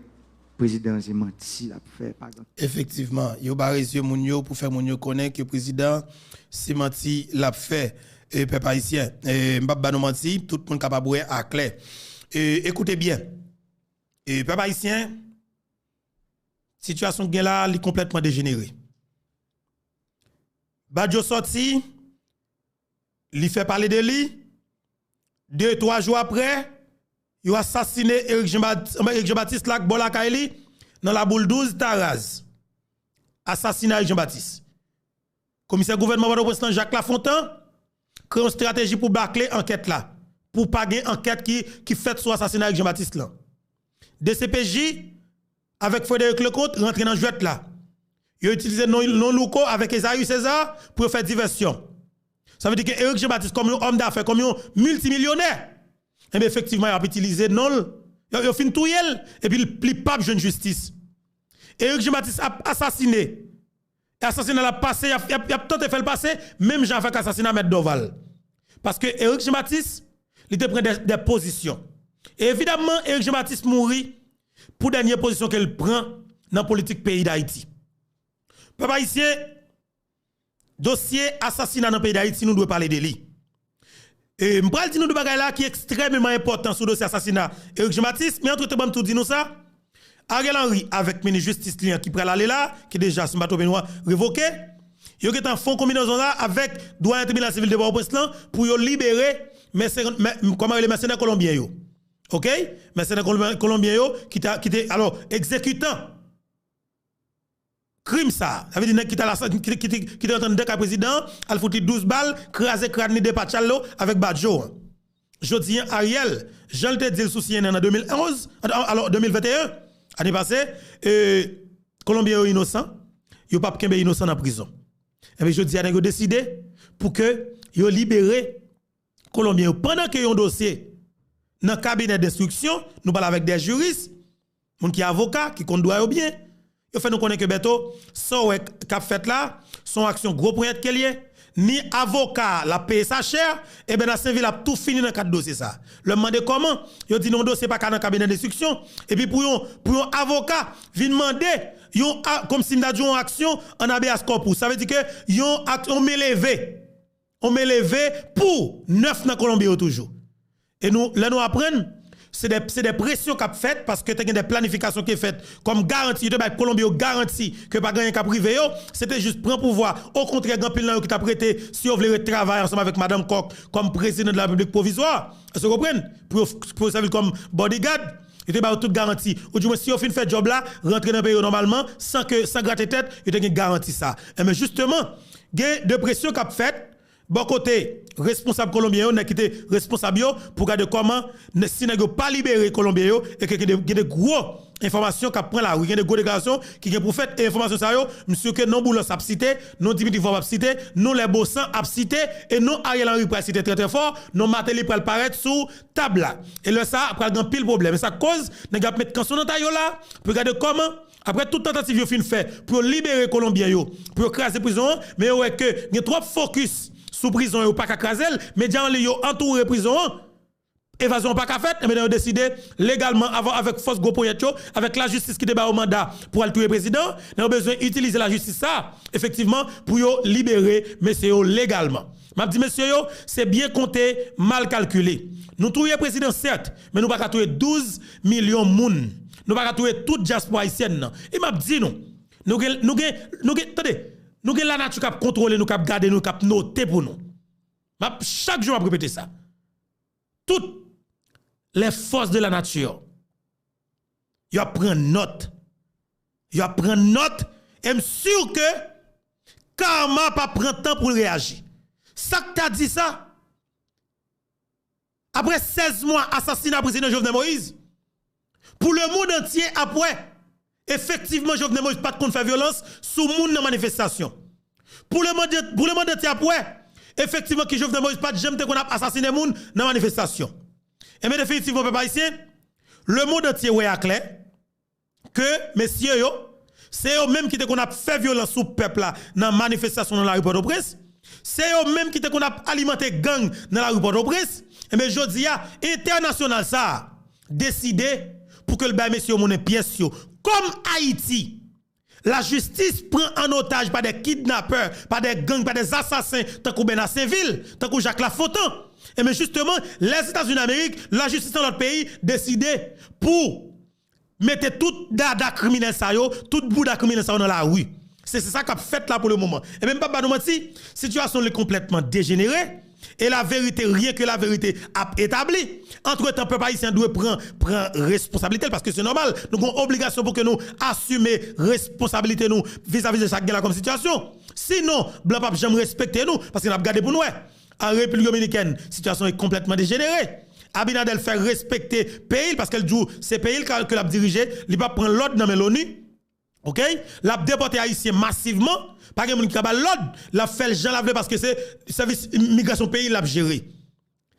prezidan an se manti l ap fè, pa gen. Efektivman, yo bare zye moun yo pou fè moun yo konnen ke prezidan an se manti l ap fè. E pèp ayisyen, e m p ap ba nou manti, tout moun kapab wè aklè. E, ekoute byen. E pèp ayisyen, Sitiyasyon k gen la, li konplètman dejenere. Badio sòti, li fè pale de li. De, twa jou apre, yo asasine Eric Jean Bat-, Eric Jean Baptiste la, bò lakay li, nan Laboul douz, Taraz. Asasina Eric Jean Baptiste. Komisè gouvènman Pòtoprens lan, Jacques Lafontant, kreye yon estrateji pou bakle ankèt la, pou pa gen ankèt ki, ki fèt sou asasina Eric Jean Baptiste lan. D C P J, avèk Frédéric Leconte, rantre nan jwèt la. Yo itilize non, non Louko avèk Esaü César pou yo fè divèsyon. Sa vle di ke Eric Jean Baptiste, kòm yon òm dafè, kòm yon miltimilyonè, enben, efektivman, y ap itilize non l. Yo, yo fin touye l, epi li, li p ap jwenn jistis. Eric Jean Baptiste ap asasine. E asasina l ap pase, y ap, y ap, y ap tante fè l pase, menm jan avèk asasina Mèt Dorval. Paske Eric Jean Baptiste, li te pran de, de pozisyon. E evidamman, Eric Jean Baptiste mouri pou dènye pozisyon ke l pran nan politik peyi Dayiti. Pèp ayisyen, dosye asasina nan peyi Dayiti, nou dwe pale de li. E m pral di nou de bagay la ki ekstrèmeman enpòtan sou dosye asasina Eric Jean Baptiste, men antretan, ban m tou di nou sa. Ariel Henry avèk minis jistis li an ki pral ale la, ki deja, si m pa twonpe m, revoke, yo gentan fè yon konbinezon la avèk dwayen tribinal sivil de Pòtoprens lan pou yo libere mèsenè, mè, kòman rele, mèsenè kolonbyen yo. Oke? Mèsenè kolonbyen, kolonbyen yo ki ta, ki te, alò, egzekitan krim sa a. Sa vle di nèg ki t al asa-, ki, ki, ki, ki te rantre anndan kay prezidan an, al fout li douz bal, kraze kràn li, depatcha l avèk Badio an. Jodi an, Ariel, jan l te di l sou C N N an de mil onz, an, an, alò, de mil venteyen, ane pase, e, Kolonbyen yo inosan, yo p ap kenbe inosan nan prizon. Enben, jodi a, nèg yo deside pou ke yo libere Kolonbyen yo. Pandan ke yon dosye nan kabinè denstriksyon, nou pale avèk de jiris, moun ki avoka, ki konn dwa yo byen, yo fè nou konnen ke Bèto, sa w wè k ap fèt la, se yon aksyon gwo ponyèt ke l ye, ni avoka a, l ap peye sa chè, enben, Nasyenvil ap tou fini nan kad dosye sa. Lè m mande kòman, yo di non, dosye pa ka nan kabinè denstriksyon, epi pou yon, pou yon avoka vin mande yon, a, kòmsi m ta di yon aksyon an habeas corpus, sa vle di ke yon ak-, yon men leve, yon men leve pou nèf nan Kolonbyen yo toujou. E nou, lè nou aprann, se de, se de presyon k ap fèt, paske te gen de planifikasyon ki fèt kòm garanti, yo te bay Kolonbyen yo garanti ke pa gen anyen k ap rive yo, se te jis pran pouvwa. Okontrè, gen anpil nan yo ki t ap rete, si yo vle ret travay ansanm avèk Madanm Kòk kòm prezidan de la repiblik pwovizwa. Èske w konprann? Pou yo, pou yo sèvi l kòm bodyguard, yo te ba yo tout garanti. Oudimwen, si yo fin fè djòb la, rantre nan peyi yo nòmalman, san ke, san grate tèt, yo te gen garanti sa. Enben, jisteman, gen de presyon k ap fèt, bò kote responsab kolonbyen yo, nèg ki te responsab yo, pou gade kòman, nè-, si nèg yo pa libere Kolonbyen yo, e ke gen de, gen de gwo enfòmasyon k ap pran lari, gen de gwo deklarasyon ki gen pou fèt, e enfòmasyon sa yo, m si ke non Boulos ap site, non Dimitri Vorbe ap site, non Lè Bosan ap site, e non Ariel Henry pral site trè, trè fò, non Martelly pral parèt sou tab la. E lè sa a, pral gen anpil pwoblèm. E sa k koz, nèg yo ap met kanson nan tay yo la, pou yo gade kòman, apre tout tantativ yo fin fè pou yo libere Kolonbyen yo, pou yo kraze prizon an, men yo wè ke gen twòp fokis sou prizon, yo pa ka kraze l, medya an liy yo antoure prizon an, evazyon an pa ka fèt, enben, yo deside legalman, avè-, avèk fòs gwo ponyèt yo, avèk lajistis ki te ba yo manda pou al touye prezidan, yo bezwen itilize lajistis sa a, efektivman, pou yo libere mesye yo legalman. M ap di mesye yo, se byen konte, mal kalkile. Nou touye prezidan, sèt, men nou pa ka touye douz milyon moun. Nou pa ka touye tout dyaspora ayisyèn nan. E m ap di nou, nou gen, nou gen, nou gen, tande, nou gen lanati k ap kontwole nou, k ap gade nou, k ap note pou nou. M ap, chak jou m ap repete sa. Toutes les forces de la nature, yo ap pran nòt. Yo ap pran nòt. E m si ke karma p ap pran tan pou l reyaji. Sa k ta di sa? Apre sèz mwa asasina prezidan Jovenel Moïse, pou lemonn antye ap wè, efektivman, Jovenel Moïse pa t konn fè vyolans sou moun nan manifestasyon. Pou lemonn, pou lemonn antye ap wè, efektivman, ke Jovenel Moïse pa t janm te konn ap asasinen moun nan manifestasyon. Enben, definitivman, pèp ayisyen, lemonn antye wè aklè ke mesye yo, se yo menm ki te konn ap fè vyolans sou pèp la nan manifestasyon nan lari Pòtoprens, se yo menm ki te konn ap alimante gang nan lari Pòtoprens, enben, jodi a, entènasyonal sa a deside pou ke l bay mesye yo monnen pyès yo. Kòm Ayiti, lajistis pran an otaj pa de kidnapè, pa de gang, pa de asasen, tankou Bèna Senvil, tankou Jak Lafontan. Enben, jisteman, Lèzetazini Damerik, lajistis nan lòt peyi deside pou mete tout dada kriminèl sa yo, tout bouda kriminèl sa yo nan lari. Se, se sa k ap fèt la pou le moman. Ebyen, m p ap ba nou manti, sitiyasyon li konplètman dejenere, e la verite, rien que la verite ap etabli. Antretan, pèp ayisyen dwe pran, pran responsabilite l, paske se nòmal, nou gen obligasyon pou ke nou asime responsabilite nou vizavi de sa k gen la kòm sitiyasyon. Sinon, blan p ap janm respekte nou, paske n ap gade pou n wè. An Repiblik Dominikèn, sitiyasyon e konplètman dejenere. Abinader fè respekte peyi l, paske l di w se peyi l ka, ke l ap dirije, li p ap pran lòd nan men loni. Oke? L ap depòte Ayisyen masivman, pa gen moun ki ka ba l lòd, l ap fè l jan l ap vle, paske se sèvis migrasyon peyi l ap jere.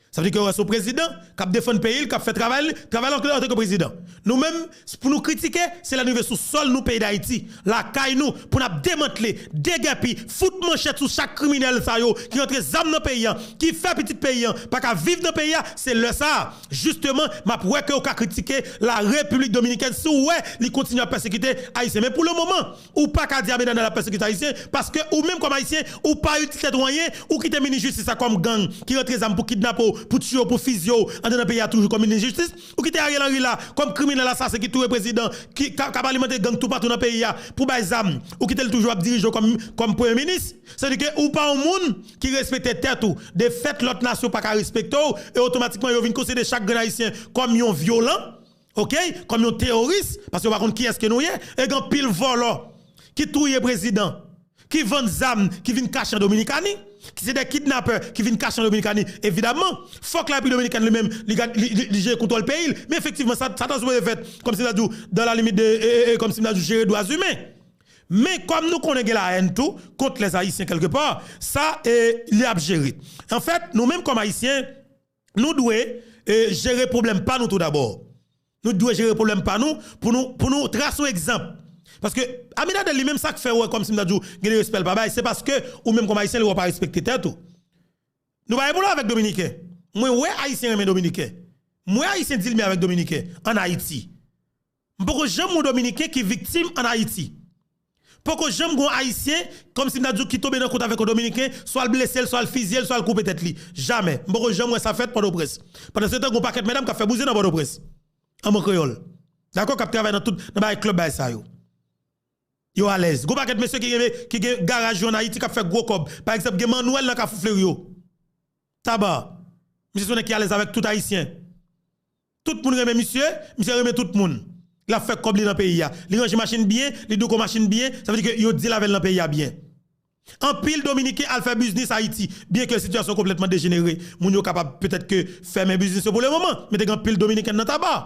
Sa vle di ke w wè se yon prezidan k ap defann peyi l, k ap fè travay li, travay li antanke prezidan. Nou menm, pou nou kritike, se lè nou rive sou sòl nou, peyi Dayiti, lakay nou, pou n ap demantle, degèpi, fout manchèt sou chak kriminèl sa yo ki rantre zam nan peyi a, ki fè pitit peyi a pa ka viv nan peyi a, se lè sa a, jisteman, m ap wè ke w ka kritike la Repiblik Dominikèn si w wè li kontinye ap pèsekite Ayisyen. Men pou le moman, ou pa ka di Abinader ap pèsekite Ayisyen, paske ou menm kòm Ayisyen, ou pa itil tèt ou anyen, ou kite minis jistis la kòm gang ki rantre zam pou kidnape w, pou tiye w, pou fizye w, anndan nan peyi a toujou kòm minis jistis. Ou kite Ariel Henry la kòm kriminèl asasen ki touye prezidan, ki ka, k ap alimante gang toupatou nan peyi a pou bay zam. Ou kite l toujou ap dirije w kòm, kòm premye minis. Sa vle di ke ou pa yon moun ki respekte tèt ou. Defèt lòt nasyon pa ka respekte w, e otomatikman yo vin konsidere chak grenn Ayisyen kòm yon vyolan, oke, kòm yon teworis, paske yo pa konn kiyès ke nou ye, e gen anpil vòlò ki touye prezidan, ki vann zam, ki vin kache an Dominikani, ki se de kidnapè ki vin kache an Dominikani. Evidaman, fòk la Repiblik Dominikèn li menm, li, li, li, li jere kontwòl peyi l. Men efektivman, sa, sa ta sipoze fèt, kòmsi m ta di w, dans la limite de, e, e, e, kòmsi m ta di w, jere dwa imen. Men kòm nou konnen gen lahèn tou kont lèzayisyen kèlkepa, sa, e, li ap jere. Anfèt, nou menm kòm Ayisyen, nou dwe, e, jere pwoblèm pa nou tou dabò. Nou dwe jere pwoblèm pa nou pou nou, pou nou trase yon egzanp. Paske Abinader li menm sa k fè w wè kòmsi m ta di w gen de respè l pa bay, se paske ou menm kòm Ayisyen li wè w pa respekte tèt ou. Nou pa gen pwoblèm avèk Dominiken. Mwen wè Ayisyen renmen Dominiken. Mwen wè Ayisyen di l byen avèk Dominiken ann Ayiti. M poko janm wè yon Dominiken ki viktim ann Ayiti. Poko janm gen yon Ayisyen kòmsi m ta di w ki tonbe nan kont avèk yon Dominiken, swa l blese l, swa l fizye l, swa l koupe tèt li. Jamè. M poko janm wè sa fèt Pòtoprens. Pandansetan, gen yon pakèt medam k ap fè bouzen nan Pòtoprens. An bon kreyòl. Dakò, k ap travay nan tout, nan bagay klèb bagay sa yo. Yo alèz. Gon pakèt mesye ki gen, ki gen garaj yo ann Ayiti k ap fè gwo kòb. Pa egzanp, gen Manwèl nan Kafou Fleri yo. Taba. Misye se yon nèg ki alèz avèk tout Ayisyen. Tout moun renmen misye, misye renmen tout moun. L ap fè kòb li nan peyi a. Li ranje machin byen, li douko machin byen, sa vle di ke yo deal avè l nan peyi a byen. Anpil Dominiken al fè biznis Ayiti, byen ke sitiyasyon konplètman dejenere. Moun yo kapab petèt ke fèmen biznis yo pou le moman, men te gen anpil Dominiken nan Taba.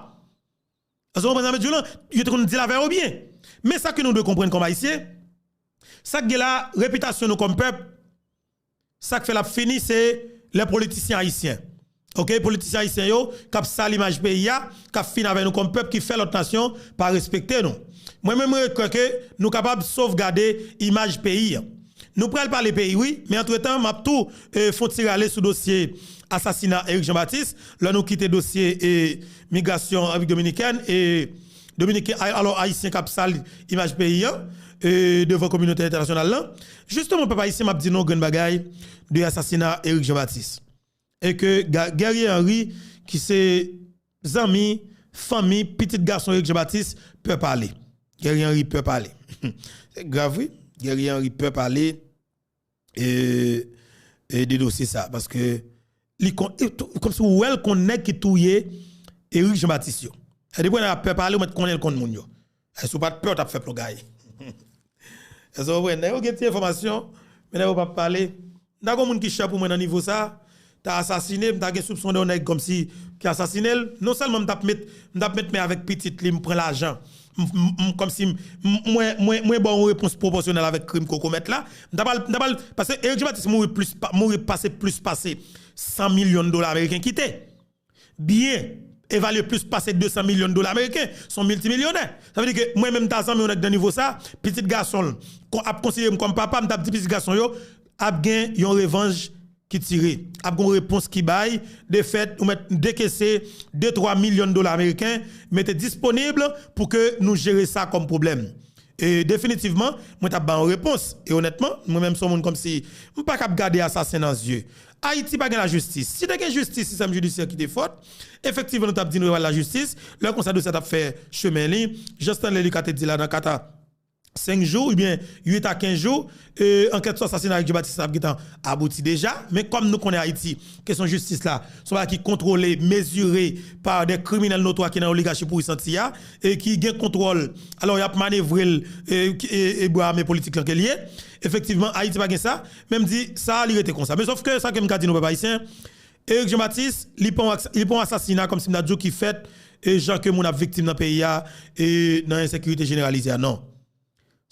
Èske w konprann sa m ap di w lan? Yo te konn deal avè yo byen. Men sa ke nou dwe konprann kòm Ayisyen, sa k gen la, repitasyon nou kòm pèp, sa k fè l ap fini, se lè politisyen ayisyen. Oke, politisyen ayisyen yo k ap sal imaj peyi a, k ap fin avè nou kòm pèp, ki fè lòt nasyon pa respekte nou. Mwen menm, mwen kwè ke nou kapab sovgade imaj peyi a. Nou pral pale peyi, wi, men antretan, m ap tou, e, fè yon ti rale sou dosye asasina Eric Jean Baptiste, lè nou kite dosye, e, migrasyon Repiblik Dominikèn, e, Dominiken, a-, alò, Ayisyen k ap sal imaj peyi a, e, devan kominote entènasyonal lan. Jisteman, pèp ayisyen, m ap di nou yon grenn bagay de asasina Eric Jean Baptiste. E ke Ga-, Guerrier Henry, ki se zanmi, fanmi, pitit gason Eric Jean Baptiste, pè pale. Guerrier Henry pè pale. Se grav, wi. Guerrier Henry pè pale, e, e de dosye sa. Paske li kon, e tou, kòmsi w wè l konn nèg ki touye Eric Jean Baptiste yo. E depi w wè nèg ap pè pale, w mèt konnen l konn moun yo. E si w pa t pè, w t ap fè plogay. Èske w konprann? Nèg yo gen ti enfòmasyon, men nèg yo p ap pale. M ta gen yon moun ki chè pou mwen nan nivo sa, ta asasine, m ta gen soupsyon de yon nèg kòmsi ki asasine l. Non sèlman m t ap met, m t ap met men avèk pitit li, m pran lajan. M, m, m, kòmsi m, m, mwen, mwen, mwen ba w yon repons pwopòsyonèl avèk krim ke w komèt la. M ta pral, m ta pral, paske Eric Jean Baptiste mouri plis pa, mouri pase plis pase san milyon dola ameriken kite. Byen evalye plis pase de san milyon dola ameriken, se yon miltimilyonè. Sa vle di ke mwen menm ta zanmi yon nèg nan nivo sa, pitit gason l kon-, ap konsidere m kòm papa, m t ap di pitit gason yo, ap gen yon revanj ki tire, ap gen yon repons ki bay, de fèt, ou mèt dekese de twa milyon dola ameriken, mete disponib pou ke nou jere sa kòm pwoblèm. E definitivman, mwen t ap ba yon repons. E onètman, mwen menm se yon moun kòmsi, m pa kab gade asasen nan zye. Ayiti pa gen lajistis. Si te gen jistis, sistèm jidisyè ki te fòt, efektivman, nou t ap di nou pa lajistis. Lè konsa, dosye a t ap fè chemen li. Jan Stanley Lucas te di la, nan ka ta senk jou, oubyen uit a kenz jou, e, ankèt sou asasina Eric Jean Baptiste la ap gentan abouti deja. Men kòm nou konnen Ayiti, kesyon jistis la, se yon bagay ki kontwole, mezire pa de kriminèl notwa ki nan oligachi pouri santi a, e ki gen kontwòl. Alò, y ap manevre l, e, ki- e, e bwa ame politik lan ke l ye. Efektivman, Ayiti pa gen sa. Men m di, sa a, li rete konsa. Men sòf ke sa ke m ka di nou, pèp ayisyen, Eric Jean Baptiste, li pa yon aks- li pa yon asasina kòmsi m ta di w ki fèt, e jan ke moun ap viktim nan peyi a, e nan ensekirite jeneralize a. Non.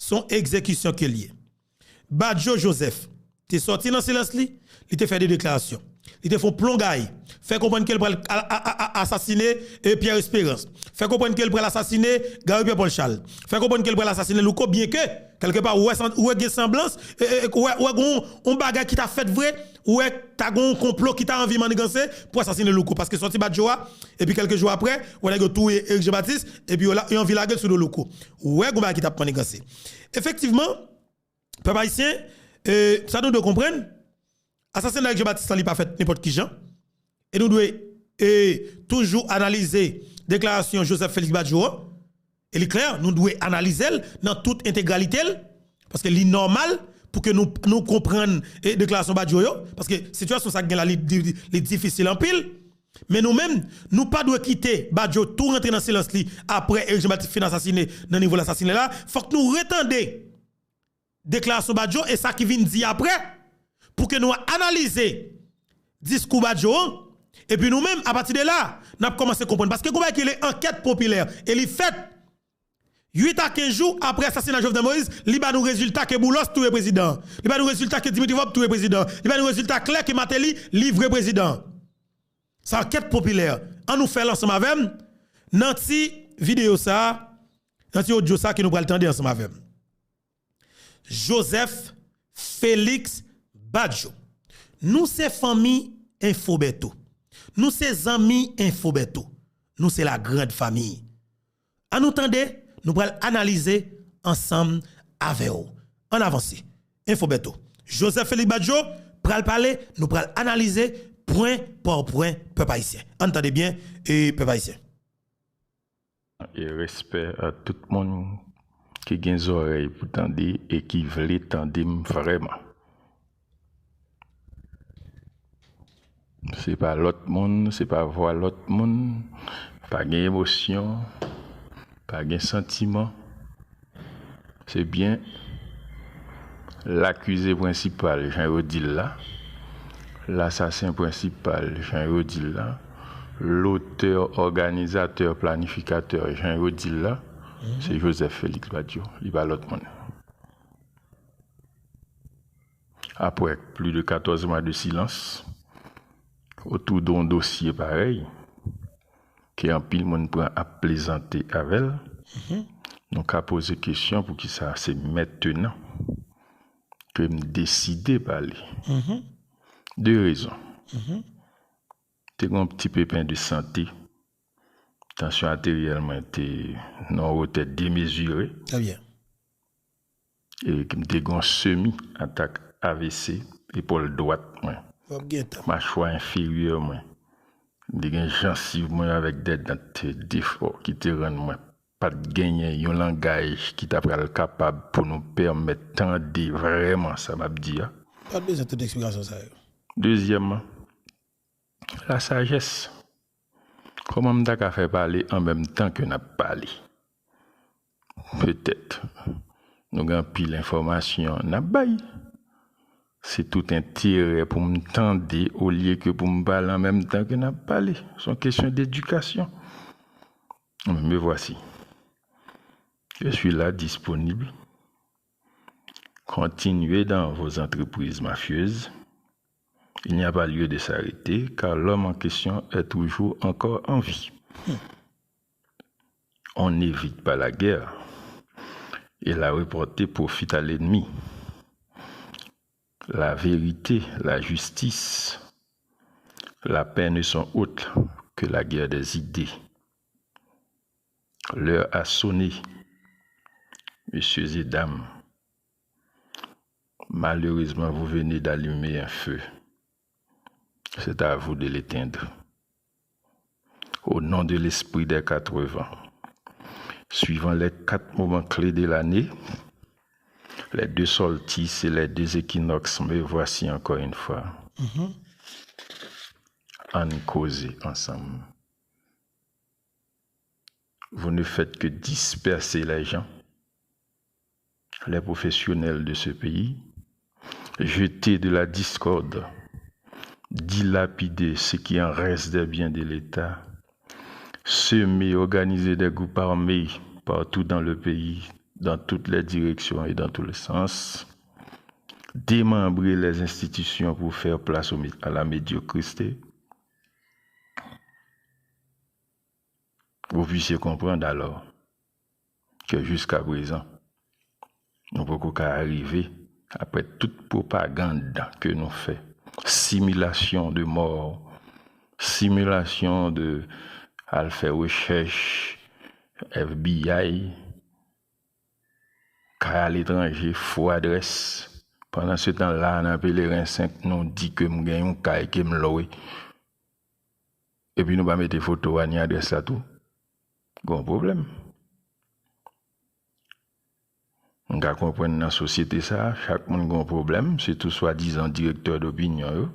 Se yon egzekisyon ke l ye. Badio Joseph te sòti nan silans li, li te fè de deklarasyon. Li te fè yon plongay, fè konprann ke l pral a- a- a- a- asasine, e, Pierre Espérance. Fè konprann ke l pral asasine Gary Pierre Paul Charles. Fè konprann ke l pral asasine Louko, byenke, kèlkepa, ou wè san- ou wè gen sanblans, e, e, ou wè, ou wè gen yon, yon bagay ki ta fèt vre, ou wè ta gen yon konplo ki ta anvi maniganse pou asasine Louko. Paske sòti Badio a, epi kèlke jou apre, ou wè nèg yo touye Eric Jean Baptiste, epi yo la- yo anvi lage l sou do Louko. Ou wè gen yon bagay ki t ap maniganse. Efektivman, pèp ayisyen, e, sa nou dwe konprann, asasina Eric Jean Baptiste lan li pa fèt nenpòt ki jan. E nou dwe, e, toujou analize deklarasyon Joseph Félix Badio an. E li klè, nou dwe analize l nan tout entegralite l. Paske li nòmal pou ke nou, nou konprann, e, deklarasyon Badio yo. Paske sitiyasyon sa k gen la, li, li, li difisil anpil. Men nou menm, nou pa dwe kite Badio tou rantre nan silans li apre Eric Jean Baptiste fin asasine nan nivo l asasine la. Fòk nou retande deklarasyon Badio e sa ki vin di apre, pou ke nou analize diskou Badio an, epi nou menm, apati de la, n ap kòmanse konprann. Paske gen yon bagay ki rele ankèt popilè, e li fèt uit a kenz jou apre asasina Jovenel Moïse, li ba nou rezilta ke Boulos touye prezidan an. Li ba nou rezilta ke Dimitri Vorbe touye prezidan an. Li ba nou rezilta klè ke Martelly livre prezidan an. Sa ankèt popilè. Ann nou fè l ansanm avè m nan ti videyo sa a, nan ti odyo sa a ke nou pral tande ansanm avè m. Joseph Félix Badio. Nou se fanmi Info Bertho. Nou se zanmi Info Bertho. Nou se la grande famille. Ann nou tande, nou pral analize ansanm avè w. Ann avanse. Info Bertho. Joseph Félix Badio pral pale, nou pral analize pwen pa pwen, pèp ayisyen. Ann tande byen, e pèp ayisyen. E respè a tout moun ki gen zòrèy pou tande e ki vle tande m vrèman. Se pa lòt moun, se pa vwa lòt moun, pa gen emosyon, pa gen santiman. Se byen lakize prensipal, jan yo di l la, lasasen prensipal, jan yo di l la, lotè, òganizatè, planifikatè, jan yo di l la, se Joseph Félix Badio, li pa lòt moun. Apre plis de katòz mwa de silans otou de yon dosye parèy, ke anpil moun pran ap plezante avè l, nou ka poze kesyon poukisa se mentenan ke m deside pale. De rezon. Te gen yon ti pepen de sante, tansyon ateryèl mwen te nan yon wotè demezire. Trè byen. E m te gen yon semi atak A V C, epòl dwat mwen, W ap gen tan. Machwa enferyè mwen. M te gen jansiv mwen avèk de dent defò ki te rann mwen pa t genyen yon langaj ki ta pral kapab pou nou pèmèt tande vrèman sa m ap di a. Pa t bezwen tout eksplikasyon sa yo. Dezyèmman, lasajès. Kòman m ta ka fè pale an menm tan ke n ap pale? Petèt, nou gen anpil enfòmasyon n ap bay. Se tout enterè pou m tande olye ke pou m pale an menm tan ke n ap pale. Se yon kesyon dedikasyon. Me voici. Je suis là, disponible. Continuez dans vos entreprises mafieuses. Il n'y a pas lieu de s'arrêter, car l'homme en question est toujours encore en vie. On n'évite pas la guerre, et la reporter profite à l'ennemi. La vérité, la justice, la paix ne sont autres que la guerre des idées. L'heure a sonné, messieurs et dames. Malheureusement, vous venez d'allumer un feu. C'est à vous de l'éteindre. Au nom de l'esprit des quatre vents, suivant les quatre moments clés de l'année, les deux solstices et les deux équinoxes, me voici encore une fois. Ann koze ansanm. Vous ne faites que disperser les gens, les professionnels de ce pays, jeter de la discorde, dilapider ce qui en reste des biens de l'État, semer, organiser des groupes armés partout dans le pays, dans toutes les directions et dans tous les sens, démembrer les institutions pour faire place au mé-, à la médiocrité. Vous puissiez comprendre alors que jusqu'à présent, nou poko ka rive, apre tout pwopagand ke nou fè, similasyon de mò, similasyon de al fè rechèch, F B I, kay aletranje, fo adrès. Pandan se tan la, nan Pelerin senk, nou di ke m gen yon kay ke m lwe. Epi nou pa mete foto a ni adrès la tou. Gon pwoblèm. M ka konprann nan sosyete sa, chak moun gon pwoblèm, sitou swadizan direktè dopinyon yo.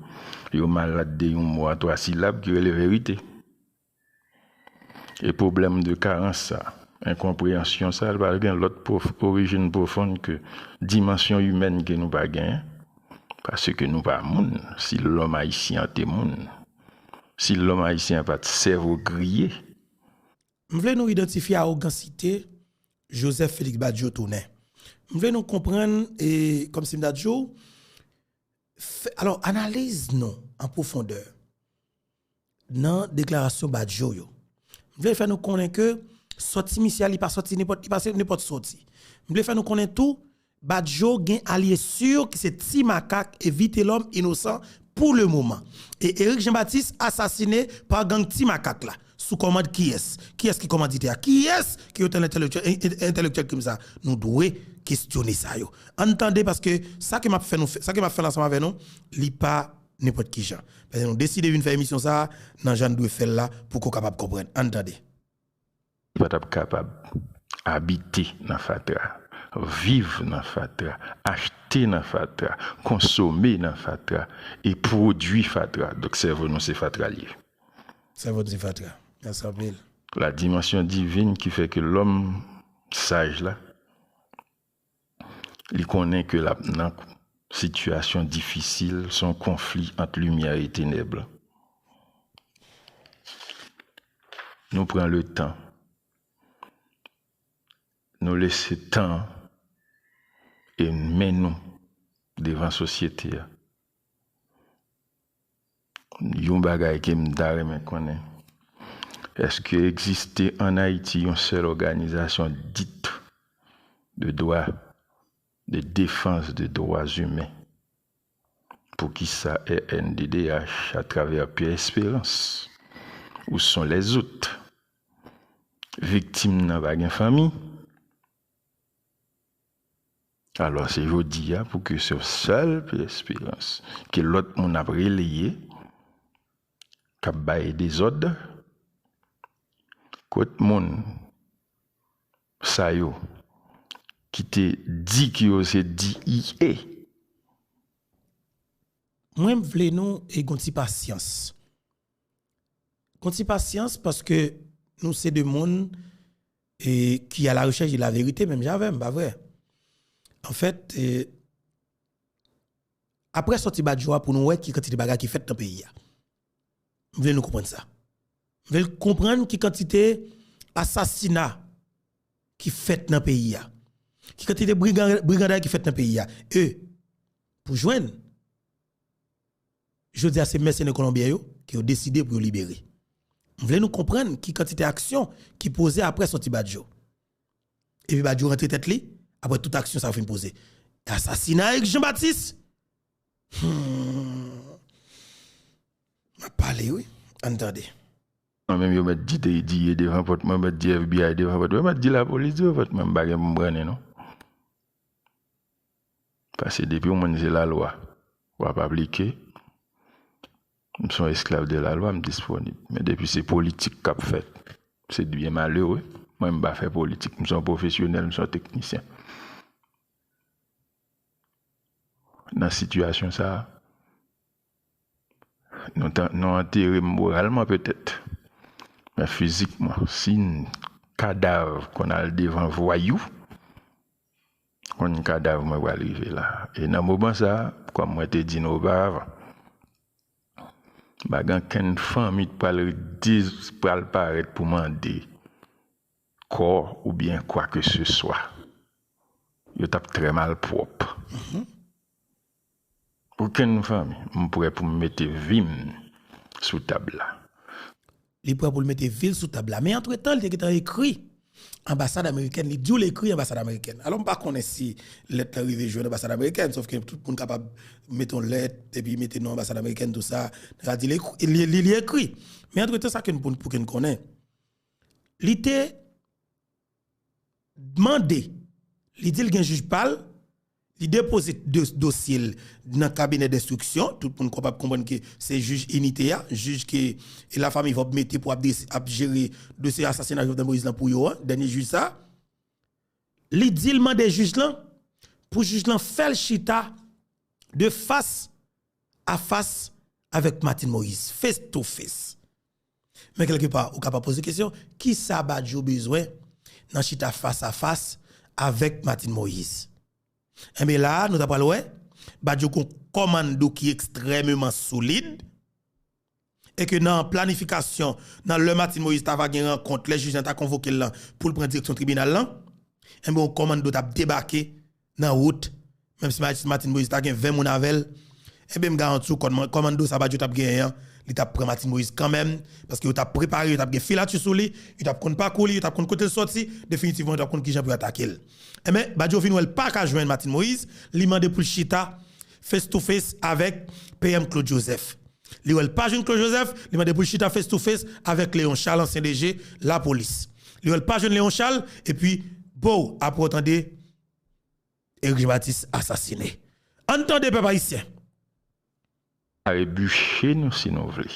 Yo malad de yon mo a twa silab ki rele verite. E pwoblèm de karans sa, enkonpreyansyon sa, li pa gen lòt pwof-, orijin pwofon ke dimansyon imèn ke nou pa genyen. Paske nou pa moun, si lòm ayisyen an te moun, si lòm ayisyen an pa t sèvo griye. M vle nou idantifye awogansite Joseph Félix Badio tounen. M vle nou konprann, e, kòmsi m ta di w, fè, alò, analiz nou an pwofondè nan deklarasyon Badio yo. M vle fè nou konnen ke sòti misye a, li pa sòti nenpòt, li pa se nenpòt sòti. M vle fè nou konnen tou, Badio gen alye si ki se Ti Makak e Vitelhomme Innocent pou le moman. E Eric Jean Baptiste asasine pa gang Ti Makak la. Sou kòmand kiyès? Kiyès ki kòmanditè a? Kiyès ki otan entelektyèl, en-, en-, entelektyèl krim sa? Nou dwe kestyone sa yo. Ann tande, paske sa ke m ap fè nou fè, sa ke m ap fè ansanm avè nou, li pa nenpòt ki jan. Paske nou deside vin fè emisyon sa a nan jan n dwe fè l la pou ke w kapab konprann. Ann tande. Pa t ap kapab abite nan fatra, viv nan fatra, achte nan fatra, konsome nan fatra e pwodui fatra. Donk, sèvo nou se fatra l ye. Sèvo nou se fatra. Mèsi anpil. La dimension divine ki fè ke lòm saj la, li konnen ke l ap nan sitiyasyon difisil, se yon konfli ant limyè e tenèb. Nou pran le tan. Nou lese tan e men nou devan sosyete a. Yon bagay ke m ta renmen konnen, èske egziste ann Ayiti yon sèl òganizasyon dit de dwa, de defans de dwa imen? Poukisa R N D D H, atravè Pierre Espérance, où sont les autres? Viktim nan pa gen fanmi. Alò, se jodi a pou ke se sèl Pierre Espérance ke lòt moun ap releye, k ap bay dezòd, kot moun sa yo ki te di ke yo se D E A? Mwen, m vle nou e gon ti pasyans. Gon ti pasyans, paske nou se de moun, e, ki a la rechèch de la verite, menm jan avè m, pa vre? Anfèt, e, apre sòti Badio a, pou nou wè ki kantite bagay ki fèt nan peyi a. M vle nou konprann sa. M vle l konprann ki kantite asasina ki fèt nan peyi a. Ki kantite brigan-, briganday ki fèt nan peyi a. E, pou jwenn, jodi a se mèsenè kolonbyen yo ke yo deside pou yo libere. M vle nou konprann ki kantite aksyon ki poze apre sòti Badio. Epi Badio rantre tèt li, apre tout aksyon sa yo fin poze. Asasina Eric Jean Baptiste! Hmm. M ap pale, wi. Ann tande. Mwen menm, yo mèt di D E A devan pòt mwen, mèt di F B I devan pòt mwen, mèt di lapolis devan pòt mwen, m pa gen pou m brannen, non. Paske depi yon moun se lalwa, w ap aplike. M se yon esklav de lalwa, m disponib. Men depi se politik k ap fèt, se byen malere. Mwen, m pa fè politik. M se yon pwofesyonèl, m se yon teknisyen. Nan sitiyasyon sa a, nou, nou antere m moralman petèt, men fizikman, si yon kadav konn al devan vwayou, konn kadav mwen pral rive la. E nan moman sa a, kòm mwen te di nou oparavan, pa gen okenn fanmi ki pral, pral parèt pou mande kò oubyen kwa ke se swa. Yo t ap trè malpwòp. Okenn fanmi, m prè pou m mete vi m sou tab la. Li prè pou l mete vi l sou tab la. Men antretan, li te gentan ekri anbasad amerikèn, li di w l ekri anbasad amerikèn. Alò, m pa konnen si lèt la rive jwenn anbasad amerikèn, sòf ke tout moun kapab mete yon lèt, epi mete non anbasad amerikèn, tou sa, li, li, li ekri. Men antretan, sa ke n pou, pou ke n konnen, li te mande, li di l gen jij pa l, li depoze dosye l nan kabinè denstriksyon, tout moun kapab konprann ke se jij inite a, jij ke Lafanmi Vorbe mete pou ap jere dosye asasina Jovenel Moïse lan pou yo an, dènye jij sa. Li di l mande jij lan pou jij lan fè l chita de fas a fas avèk Martine Moïse, face to face. Men kèlkepa, ou kapab poze kesyon, kisa Badio bezwen nan chita fas a fas avèk Martine Moïse? Enben la a, nou ta pral wè, Badio gon kòmando ki ekstrèmeman solid, e ke nan planifikasyon, nan lè Martine Moïse ta va gen rankont, lè jij lan ta konvoke l lan pou l pran direksyon tribinal lan, enben yon kòmando t ap debake nan wout, menm si Martine Moïse ta gen ven moun avè l, enben m garanti w kòmando sa Badio t ap genyen an, li t ap pran Martine Moïse kanmenm, paske yo t ap prepare, yo t ap gen filati sou li, yo t ap konn pakou li, yo t ap konn kote l sòti, definitivman yo t ap konn kijan pou yo atake l. Enben, Badio vin wè l pa ka jwenn Martine Moïse, li mande pou l chita face to face avèk P M Claude Joseph. Li wè l pa jwenn Claude Joseph, li mande pou l chita face to face avèk Léon Charles, ansyen D G lapolis. Li wè l pa jwenn Léon Charles, epi, bow, apre w tande Eric Jean Baptiste asasine. Ann tande pèp ayisyen. Al biche nou si nou vle.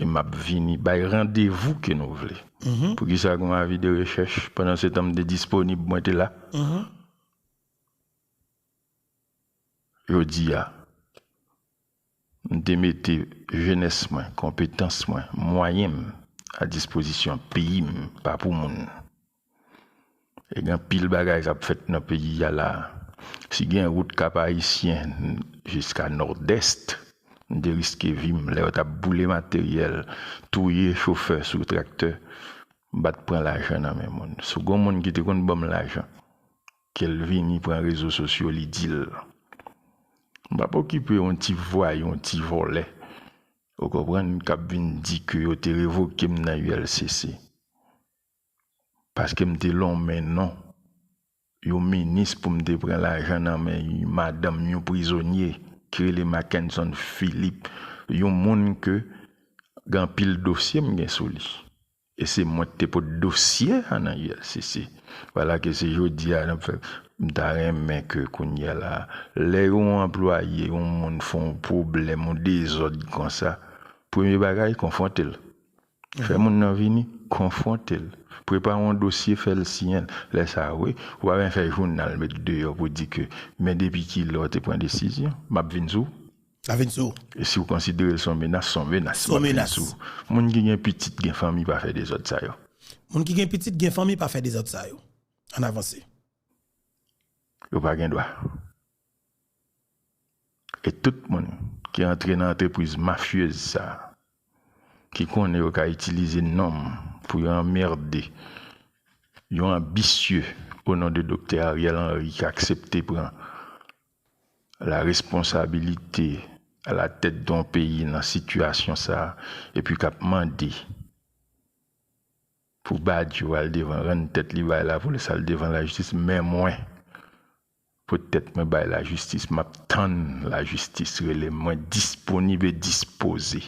E m ap vini bay randevou ke nou vle. Poukisa gen yon avi de rechèch? Pandan se tan m te disponib, mwen te la. Jodi a, m te mete jenès mwen, konpetans mwen, mwayen m a dispozisyon peyi m, pa pou moun. E gen anpil bagay k ap fèt nan peyi a la. Si gen wout Kap Ayisyen jiska Nòdès, m te riske vi m lè yo t ap boule materyèl, touye chofè sou traktè, m pa t pran lajan nan men moun. Si w gen yon moun ki te konn ban m lajan, ke l vini pran rezo sosyo, li di l. M p ap okipe yon ti vwayou, yon ti vòlè, ou konprann, k ap vin di ke yo te revoke m nan U L C C. Paske m te lonmen non yon minis pou m te pran lajan nan men yon madanm, yon prizonye ki rele Mackenson Philippe, yon moun ke gen anpil dosye m gen sou li. E se mwen ki te pot dosye a nan U L C C. Vwala ke se jodi a n ap fè. M ta renmen ke kounye a la, lè yon anplwaye, yon moun fè yon pwoblèm, yon dezòd konsa, premye bagay, konfwonte l. Fè moun nan vini, konfwonte l. Prepare yon dosye, fè l siyen l. Lè sa a, wi, ou pa bezwen fè jounal met deyò pou di ke, men depi kilè w te pran desizyon, m ap vin sou ou. L ap vin sou ou. E si w konsidere l se yon menas, se yon menas. M ap vin sou ou. Moun ki gen pitit, gen fanmi, pa fè dezòd sa yo. Moun ki gen pitit, gen fanmi, pa fè dezòd sa yo. Ann avanse. Yo pa gen dwa. E tout moun ki antre nan antrepriz mafyez sa a, ki konnen yo ka itilize non m pou yo anmède yon anbisye o non de Doktè Ariel Henry ki aksepte pran la responsabilite a la tèt de yon peyi nan sitiyasyon sa a, epi k ap mande pou Badio al devan, rann tèt li bay lapolis, al devan lajistis, men mwen, poutèt mwen bay lajistis, m ap tann lajistis rele m, mwen disponib e dispoze.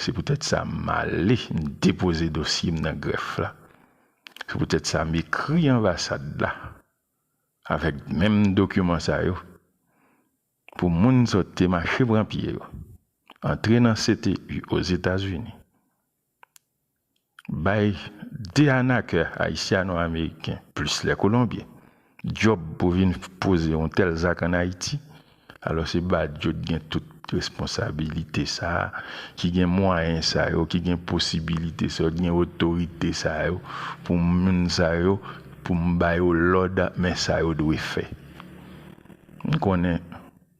Se poutèt sa m ale, m depoze dosye m nan grèf la. Se poutèt sa m ekri anbasad la avèk menm dokiman sa yo, pou moun sa yo te mache pran pye yo. antre nan C T U Ozetazini, bay de anakè ayisyano-ameriken, plis lè kolonbyen, djòb pou vin poze yon tèl zak ann Ayiti, alò se Badio ki gen tout responsabilite sa a, ki gen mwayen sa yo, ki gen posibilite sa yo, ki gen otorite sa yo, pou moun sa yo, pou m ba yo lòd, men sa yo dwe fè. M konnen,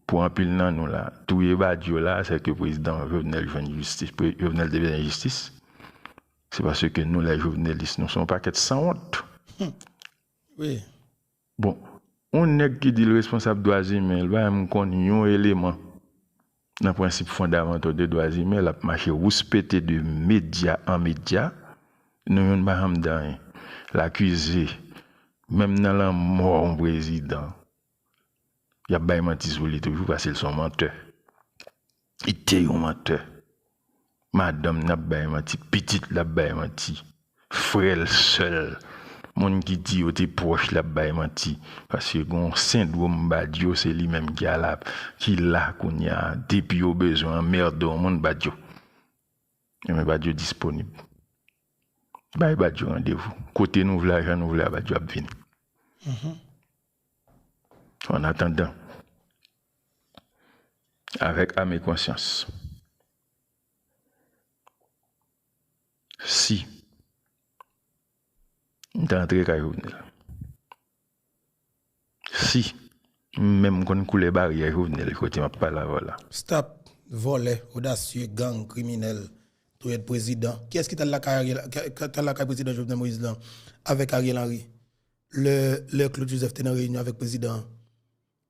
pou anpil nan nou la, touye Badio la, se ke prezidan Jovenel jwenn jistis, pre-, Jovenel te bezwen jistis. Se paske nou, lè jovenelis, nou se yon pakèt sanwont. Wi. Bon, yon nèg ki di l responsab dwa imen, l pa menm konn yon eleman nan prensip fondamantal de dwa imen, l ap mache wouspete de medya an medya, nou youn pa janm di anyen. L akize, menm nan lanmò yon prezidan, y ap bay manti sou li toujou, paske l se yon mantè. Li te yon mantè. Madanm n ap bay manti, pitit l ap bay manti, frè l, sè l, moun ki di yo te pwòch l ap bay manti. Paske gen yon sendwòm Badio, se li menm ki ala, ki la kounye a. Depi yo bezwen anmède yon moun, Badio. Ebyen, Badio disponib. Bay Badio randevou. Kote nou vle a, jan nou vle a, Badio ap vini. An atandan, avèk ame konsyans, si m ta antre kay Jovenel, si m menm konn koulè baryè Jovenel, kote m ap pale avè w la. Stop, vòlè, odasye, gang, kriminèl, touyèd prezidan. Kiyès ki t al lakay Ariel, ki, ki t al lakay prezidan Jovenel Moïse lan avèk Ariel Henry? Lè, lè Claude Joseph te nan reyinyon avèk prezidan an,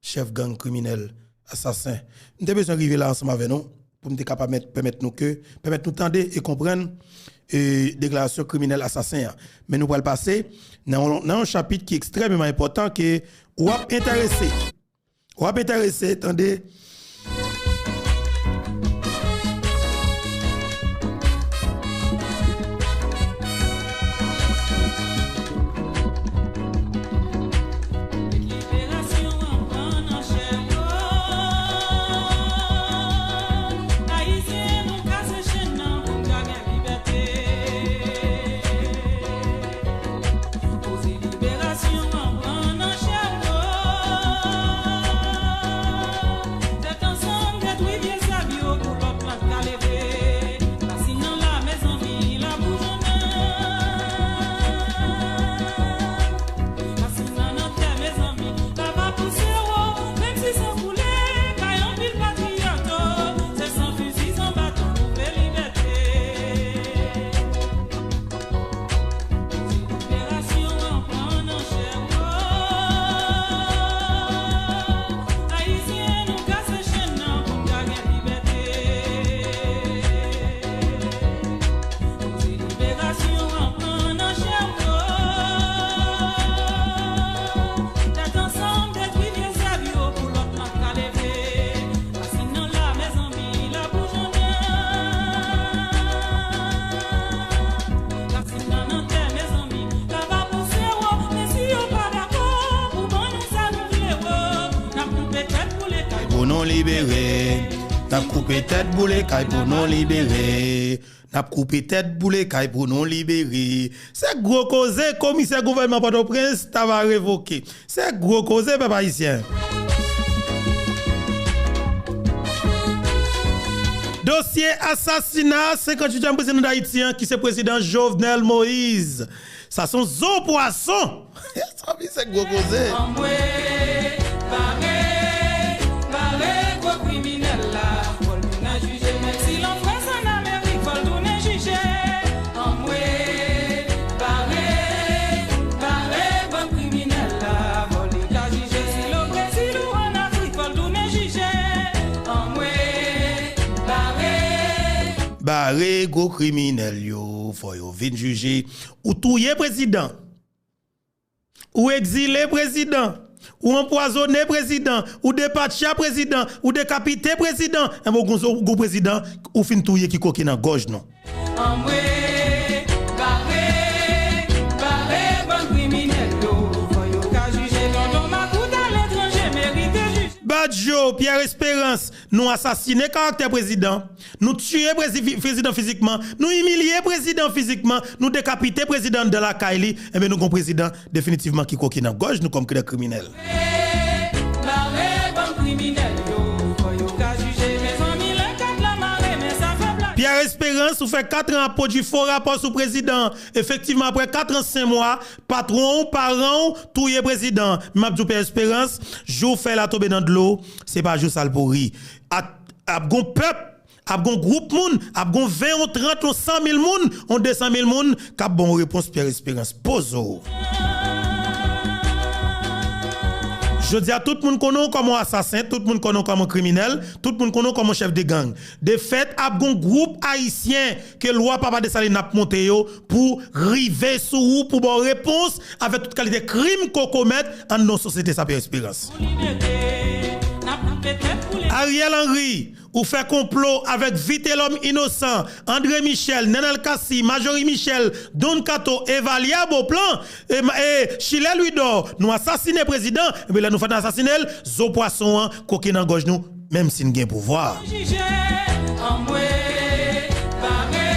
chèf gang kriminèl, asasen. M te bezwen rive la ansanm avè nou pou m te ka pèmèt, pèmèt nou ke, pèmèt nou tande e konprann, e, deklarasyon kriminèl asasen an. Men nou pral pase nan yon, nan yon chapit ki ekstrèmeman enpòtan ke w ap enterese. W ap enterese, tande. Liberasyon an pran nan chè w. Tèt ansanm detwi vye zèb yo pou lòt plant ka leve. Rasin nan la, mezanmi, la boujonnen. Rasin nan nan tè, mezanmi, la va pouse wo. Menm si san koule, kay anpil patriyòt, se san fizi, san baton, nou vle libète. Liberasyon an pran nan chè w. Ayisyen, nou kase chenn nan pou n ka gen libète. Liberasyon an pran nan chè w. Tèt ansanm, detwi vye zèb yo pou lòt plant ka leve. Rasin nan la, mezanmi, la boujonnen. Rasin nan nan tè, mezanmi, la va pouse wo. Men si yo pa dakò pou ban nou sa nou vle wo, n ap koupe tèt boule kay pou nou libere. N ap koupe tèt boule kay pou nou libere. N ap koupe tèt boule kay pou nou libere. Se gwo koze, komisè gouvènman Pòtoprens ta va revoke. Se gwo koze, pèp ayisyen. Dosye asasina senkantuityèm prezidan Dayiti an, ki se prezidan Jovenel Moïse. Sa se yon zo pwason. Sa se gwo koze. Anmwe, bare, bare gwo kriminèl la. Fò l tounen jije, menm si l yon frans ann Amerik, fò l tounen jije. Anmwe, bare, bare bann kriminèl la. Fò li ka jije, si l Obrezil ou ann Afrik, fò l tounen jije. Anmwe, bare. Bare gwo kriminèl yo, fò yo vin jije. Ou touye prezidan. Ou egzile prezidan, ou anpwazonnen prezidan, ou depatcha prezidan, ou dekapite prezidan, enben ou gon, ou gon prezidan ou fin touye ki koke nan gòj nou. Anmwe, bare, bare bann kriminèl yo, fò yo ka jije. Tonton Makout aletranje merite jije. Badji Joe Pierre Espérance, nou asasine karaktè prezidan, nou tiye prezi-, prezidan fizikman, nou imilye prezidan fizikman, nou dekapite prezidan anndan lakay li, enben nou gon prezidan definitivman ki koke nan gòj nou kòm kri-, kriminèl. Bare bann kriminèl yo, fò yo ka jije, mezanmi, lè kat la mare, men sa fè blayi. Pierre Espérance, ou fè kat an ap pwodui fo rapò sou prezidan. Efektivman, apre kat an, senk mwa, patwon w, paran w, touye prezidan. Men m ap di w, Pierre Espérance, jou w fè l a tonbe nan dlo, se pa jou sa l pou ri. Ap, ap gon pèp, ap gon gwoup moun, ap gon ven, yon trant, yon san mil moun, yon de san mil moun k ap ba w repons, Pierre Espérance. Poze w. Jodi a, tout moun konnen w kòm yon asasen, tout moun konnen w kòm yon kriminèl, tout moun konnen w kòm yon chèf de gang. De fèt, ap gon gwoup ayisyen ke lwa Papa Desalin ap monte yo pou rive sou ou, pou ba w repons avèk tout kalite krim ke w komèt anndan sosyete sa, Pierre Espérance. Ariel Henry, ou fè konplo avèk Vitelhomme Innocent, André Michel, Nenel Cassy, Marjorie Michel, Don Kato, Evalia Beauplan, e, e Chilè Louidor, nou asasine prezidan, epi lè nou fè n asasine l, zo pwason an koke nan gòj nou, menm si n gen pouvwa. Jije, anmwe, bare,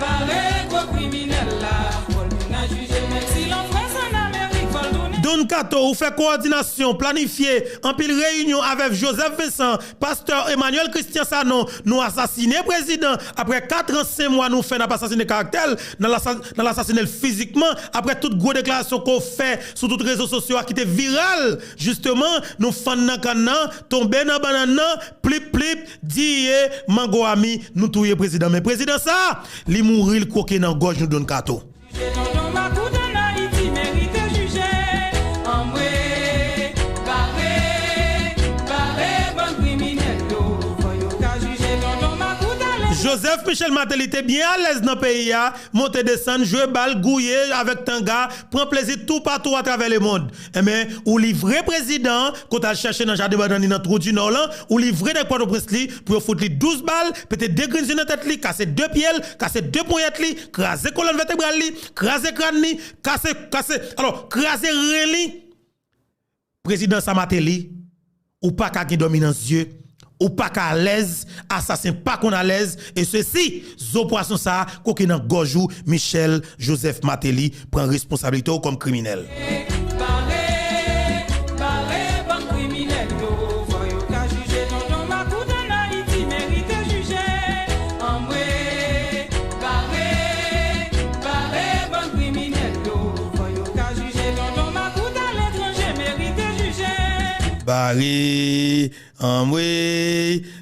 bare gwo kriminèl la, fò l vin nan jije, menm si l an Frans, an Amerik, fò l tounen. Don Kato, ou fè kowòdinasyon, planifye anpil reyinyon avèk Joseph Vincent, pastè Emmanuel Christian Sanon, nou asasine prezidan. Apre kat an, senk mwa nou fè n ap asasine karaktè l, nan lasa-, nan l asasine l fizikman, apre tout gwo deklarasyon ke w fè sou tout rezo sosyo a ki te viral, jisteman, nou fann nan kann nan, tonbe nan bannann nan, plip, plip, diye, mango ami, nou touye prezidan. Men prezidan sa, li mouri, l koke nan gòj nou, Don Kato. Jije tonton Makout ann Ayiti merite jije. Anmwe, bare, bare bann kriminèl yo. Fò yo ka jije tonton Makout ale. Joseph Michel Martelly te byen alèz nan peyi a, monte desann, jwe bal, gouye avèk tanga, pran plezi toupatou atravè lemonn. Enben, ou livre prezidan an, kote al chèche nan jaden bannann li nan Twou di Nò lan, ou livre nèg Pòtoprens li, pou yo fout li douz bal, pete de grenn zye nan tèt li, kase de pye l, kase de ponyèt li, kraze kolòn vètebral li, kraze kràn li, kase, kase, alò, kraze ren li. Prezidan sa Martelly, ou pa ka gen dòmi nan zye, ou pa ka alèz, asasen pa konn alèz, e sesi, zo pwason sa a, koke nan gòj ou, Michel Joseph Martelly, pran responsablite w kòm kriminèl. Bare, bare bann kriminèl yo, fò yo ka jije. Tonton Makout ann Ayiti merite jije. Anmwe, bare, bare bann kriminèl yo, fò yo ka jije. Tonton Makout aletranje merite jije. Bare, anmwe,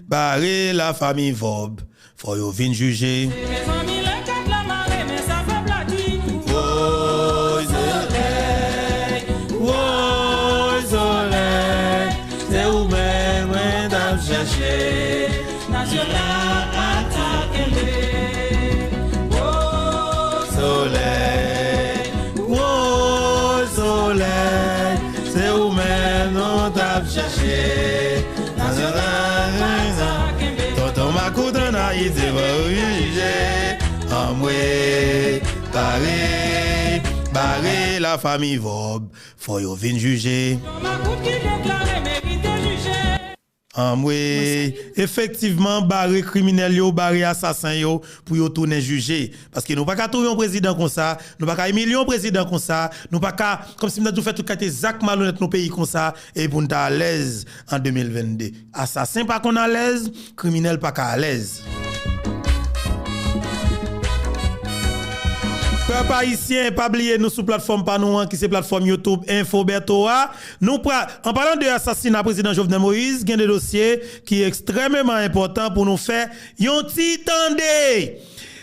bare lafanmi Vòb. Fò yo vin jije. Mezanmi, lè kat la mare, men sa fè blayi. Woy solèy, woy solèy, se ou menm mwen t ap chèche. Nasyonal atake m. Woy solèy, woy solèy, se ou menm nou t ap chèche. Tonton Makout ann Ayiti, fò yo vin jije. Anmwe, bare, bare lafanmi Vòb, fò yo vin jije. Anmwe, efektivman, bare kriminèl yo, bare asasen yo, pou yo tounen jije. Paske nou pa ka touye yon prezidan konsa, nou pa ka imilye yon prezidan konsa, nou pa ka, kòmsi m ta di w, fè tout kalite zak malonèt nan peyi konsa, e pou n ta alèz an de mil vennde. Asasen pa konn alèz, kriminèl pa ka alèz. Pèp ayisyen, pa bliye nou sou platfòm pa nou an, ki se platfòm YouTube Info Bertho a. Nou pra-, an palan de asasina prezidan Jovenel Moïse, gen de dosye ki ekstrèmeman enpòtan pou nou fè yon ti tande.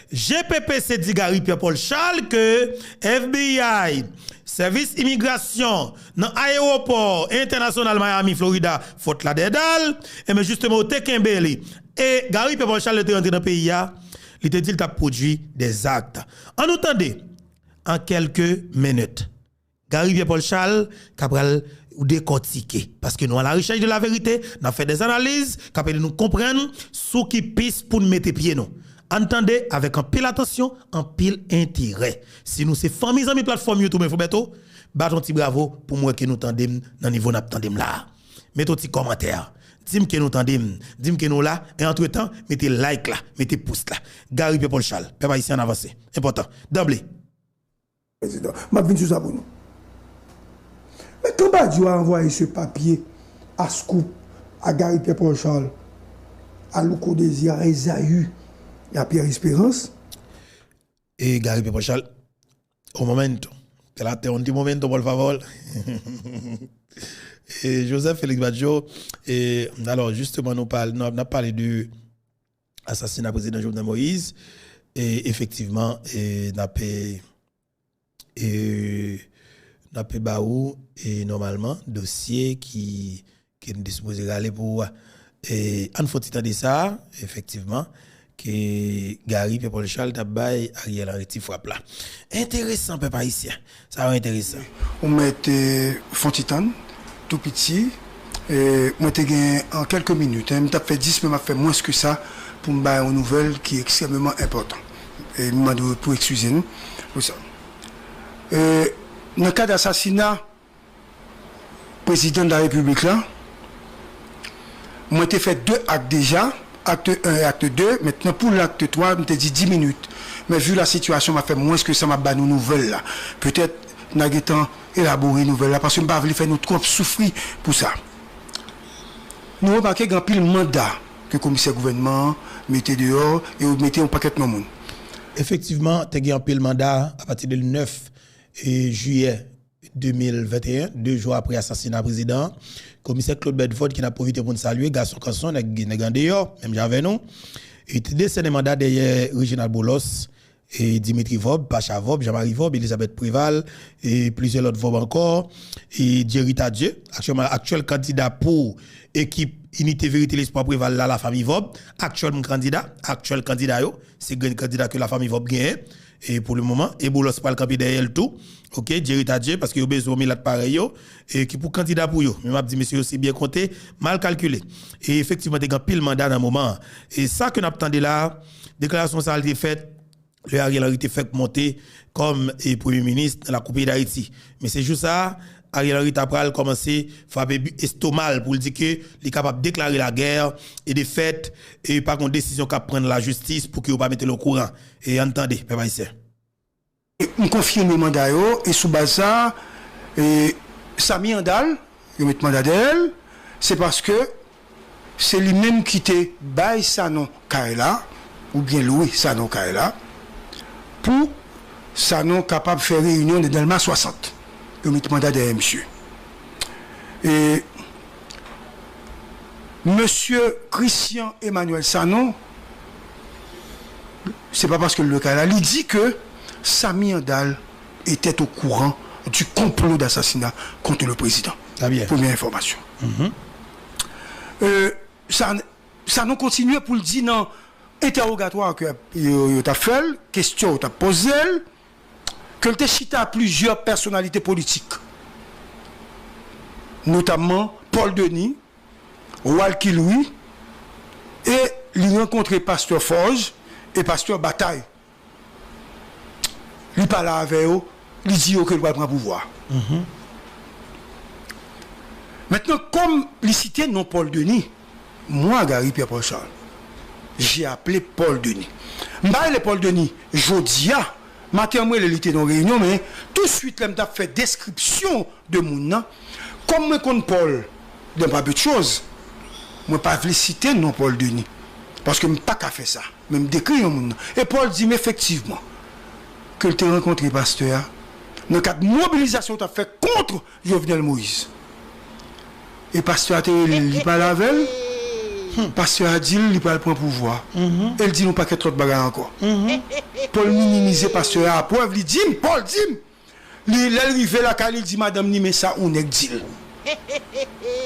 G P P C di Gary Pierre Paul Charles ke F B I, Sèvis Imigrasyon nan Ayewopò Entènasyonal Miami, Florida, Fort Lauderdale, enben, jisteman, yo te kenbe li. E Gary Pierre Paul Charles te rantre nan peyi a, li te di l t ap pwodui dè zak. Ann nou tande, an kèlke minit. Gary Pierre Paul Charles ka pral dekòtike. Paske nou a la rechèch de la verite, n ap fè dè analiz k ap ede nou konprann sou ki pis pou n mete pye nou. Ann tande avèk anpil atansyon, anpil enterè. Si nou se fanmi zanmi platfòm YouTube Info Bertho, bat yon ti bravo pou m wè ke nou tande m nan nivo n ap tande m la a. Mete yon ti kòmantè. Di m ke nou tande m. Di m ke nou la. E antretan, mete like la. Mete pous la. Gary Pierre Paul Charles. Pèp ayisyen, ann avanse. Enpòtan. Danble. Président. M ap vin sou sa pou nou. Men Kanbadyo a anvoye se papye a Scoop, a Gary Pierre Paul Charles, a Louko Désir, a Esaü, e a Pierre Espérance. E Gary Pierre Paul Charles, un momento. Te la te un momento, por favor. E Joseph Félix Badio, e, alò, jisteman, nou pale, nou, n ap pale de asasina prezidan Jovenel Moïse. E efektivman, e, n ap, e, e, n ap ba ou, e, nòmalman, dosye ki, ke n te sipoze rale pou ou a. E, ann fè yon ti tande sa, efektivman, ke Gary Pierre Paul Charles t ap bay Ariel Henry ti frap la. Enteresan, pèp ayisyen. Sa yo enteresan. Ou mèt, e, fè yon ti tann, tou piti. E, mwen te gen an kèlke minit, en, m t ap fè dis, men m ap fè mwens ke sa pou m bay yon nouvèl ki ekstrèmeman enpòtan. E m mande w pou eskize n pou sa. E, nan kad asasina prezidan de la repiblik la, mwen te fè de ak deja, akt en e akt de. Mentnan, pou akt twa, m te di dis minit. Men vi la sitiyasyon, m ap fè mwens ke sa, m ap ba nou nouvèl la. Petèt, n a gentan elabore nouvèl la, paske m pa vle fè nou twòp soufri pou sa. Nou remake gen anpil manda ke komisè gouvènman an mete deyò e yo mete yon pakèt non moun. Efektivman, te gen anpil manda apati de nèf, e, jiyè de mil venteyen, de jou apre asasina prezidan an. Komisè Claude Bedford, ke n ap pwofite pou n salye, gason kanson, nèg, nèg andeyò, menm jan avè nou. E te desène manda dèyè Reginald Boulos, e Dimitri Vorbe, Pacha Vorbe, Jean Marie Vorbe, Elisabeth Préval, e plizyè lòt Vorbe ankò, e Jerry Tardieu, aktyèlman, aktyèl kandida pou ekip Inite Verite Lespwa Préval la, Lafanmi Vorbe, aktyèl kandida, aktyèl kandida yo, se grenn kandida ke Lafanmi Vorbe genyen, e pou le moman, e Boulos pral kanpe dèyè l tou, oke, Jerry Tardieu, paske yo bezwen yon milat parèy yo, e ki pou kandida pou yo. Men m ap di mesye yo, se byen konte, mal kalkile. E efektivman, te gen anpil manda nan moman an. E sa ke n ap tande la, deklarasyon sa a, li te fèt lè Ariel Henry te fèk monte kòm, e, premye minis nan lakou peyi Dayiti. Men se jou sa a, Ariel Henry ta pral kòmanse frape bi-, estoma l pou l di ke li kapab deklare lagè, e de fèt, e pa gen yon desizyon k ap pran nan lajistis pou ke yo pa mete l okouran. E ann tande, pèp ayisyen. M konfime manda yo, e sou baz sa a, e, Samy Handal, yo met manda dèyè l, se paske se li menm ki te bay Sanon kay la, oubyen lwe Sanon kay la, pou Sanon kapab fè reyinyon nan Dèlma swasant. Yo met manda dèyè misye. E mesye Christian Emmanuel Sanon, se pa paske l lwe kay la, li di ke Samy Handal était au courant du complot d'assassinat contre le président. Très bien. Premye enfòmasyon. Mhm. Euh, sa, Sanon kontinye pou l di nan entèwogatwa ke yo, yo t ap fè l, kesyon yo t ap poze l, ke l te chita plizyè pèsonalite politik, notamman Paul Denis, Walky Louis, e li rankontre pastè Forge e pastè Bataille. Li pale avè yo, li di yo ke l pral pran pouvwa. Mhm. Mentnan, kòm li site non Paul Denis, moi, Gary Pierre Paul Charles, j'ai appelé Paul Denis. M pa rele Paul Denis jodi a, maten an m rele li te nan yon reyinyon, men touswit lè m t ap fè deskripsyon de moun nan, kòm mwen konn Paul de par peu de choses, mwen pa vle site non Paul Denis, paske m pa ka fè sa. Men m dekri yon moun nan. E Paul di m efektivman ke l te rankontre pastè a nan kad mobilizasyon yo t ap fè kont Jovenel Moïse. E pastè a te rele l, li pale avè l. Pastè a di l li pral pran pouvwa. E l di l yon pakèt lòt bagay ankò. Paul minimize pastè a. Prèv, li di m, Paul di m, li, lè l rive lakay li, li di madanm li, men sa yon nèg di l.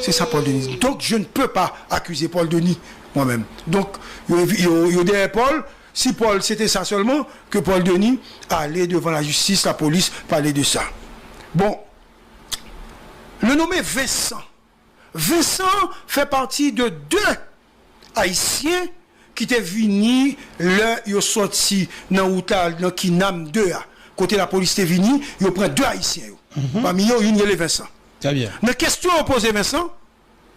C'est ça Paul Denis. Donc, je ne peux pas accuser Paul Denis, moi-même. Donc, yo, yo, yo dèyè Paul. Si Paul, c'était ça seulement, que Paul Denis allait devant la justice, la police, parler de ça. Bon, le nommé Vincent. Vincent fait partie de deux Ayisyen ki te vini lè yo sòti nan wout la, nan Kinam de a. Kote lapolis te vini, yo pran de Ayisyen yo. Mhm. Pami yo, youn rele Vincent. Très bien. Nan kesyon yo poze Vincent,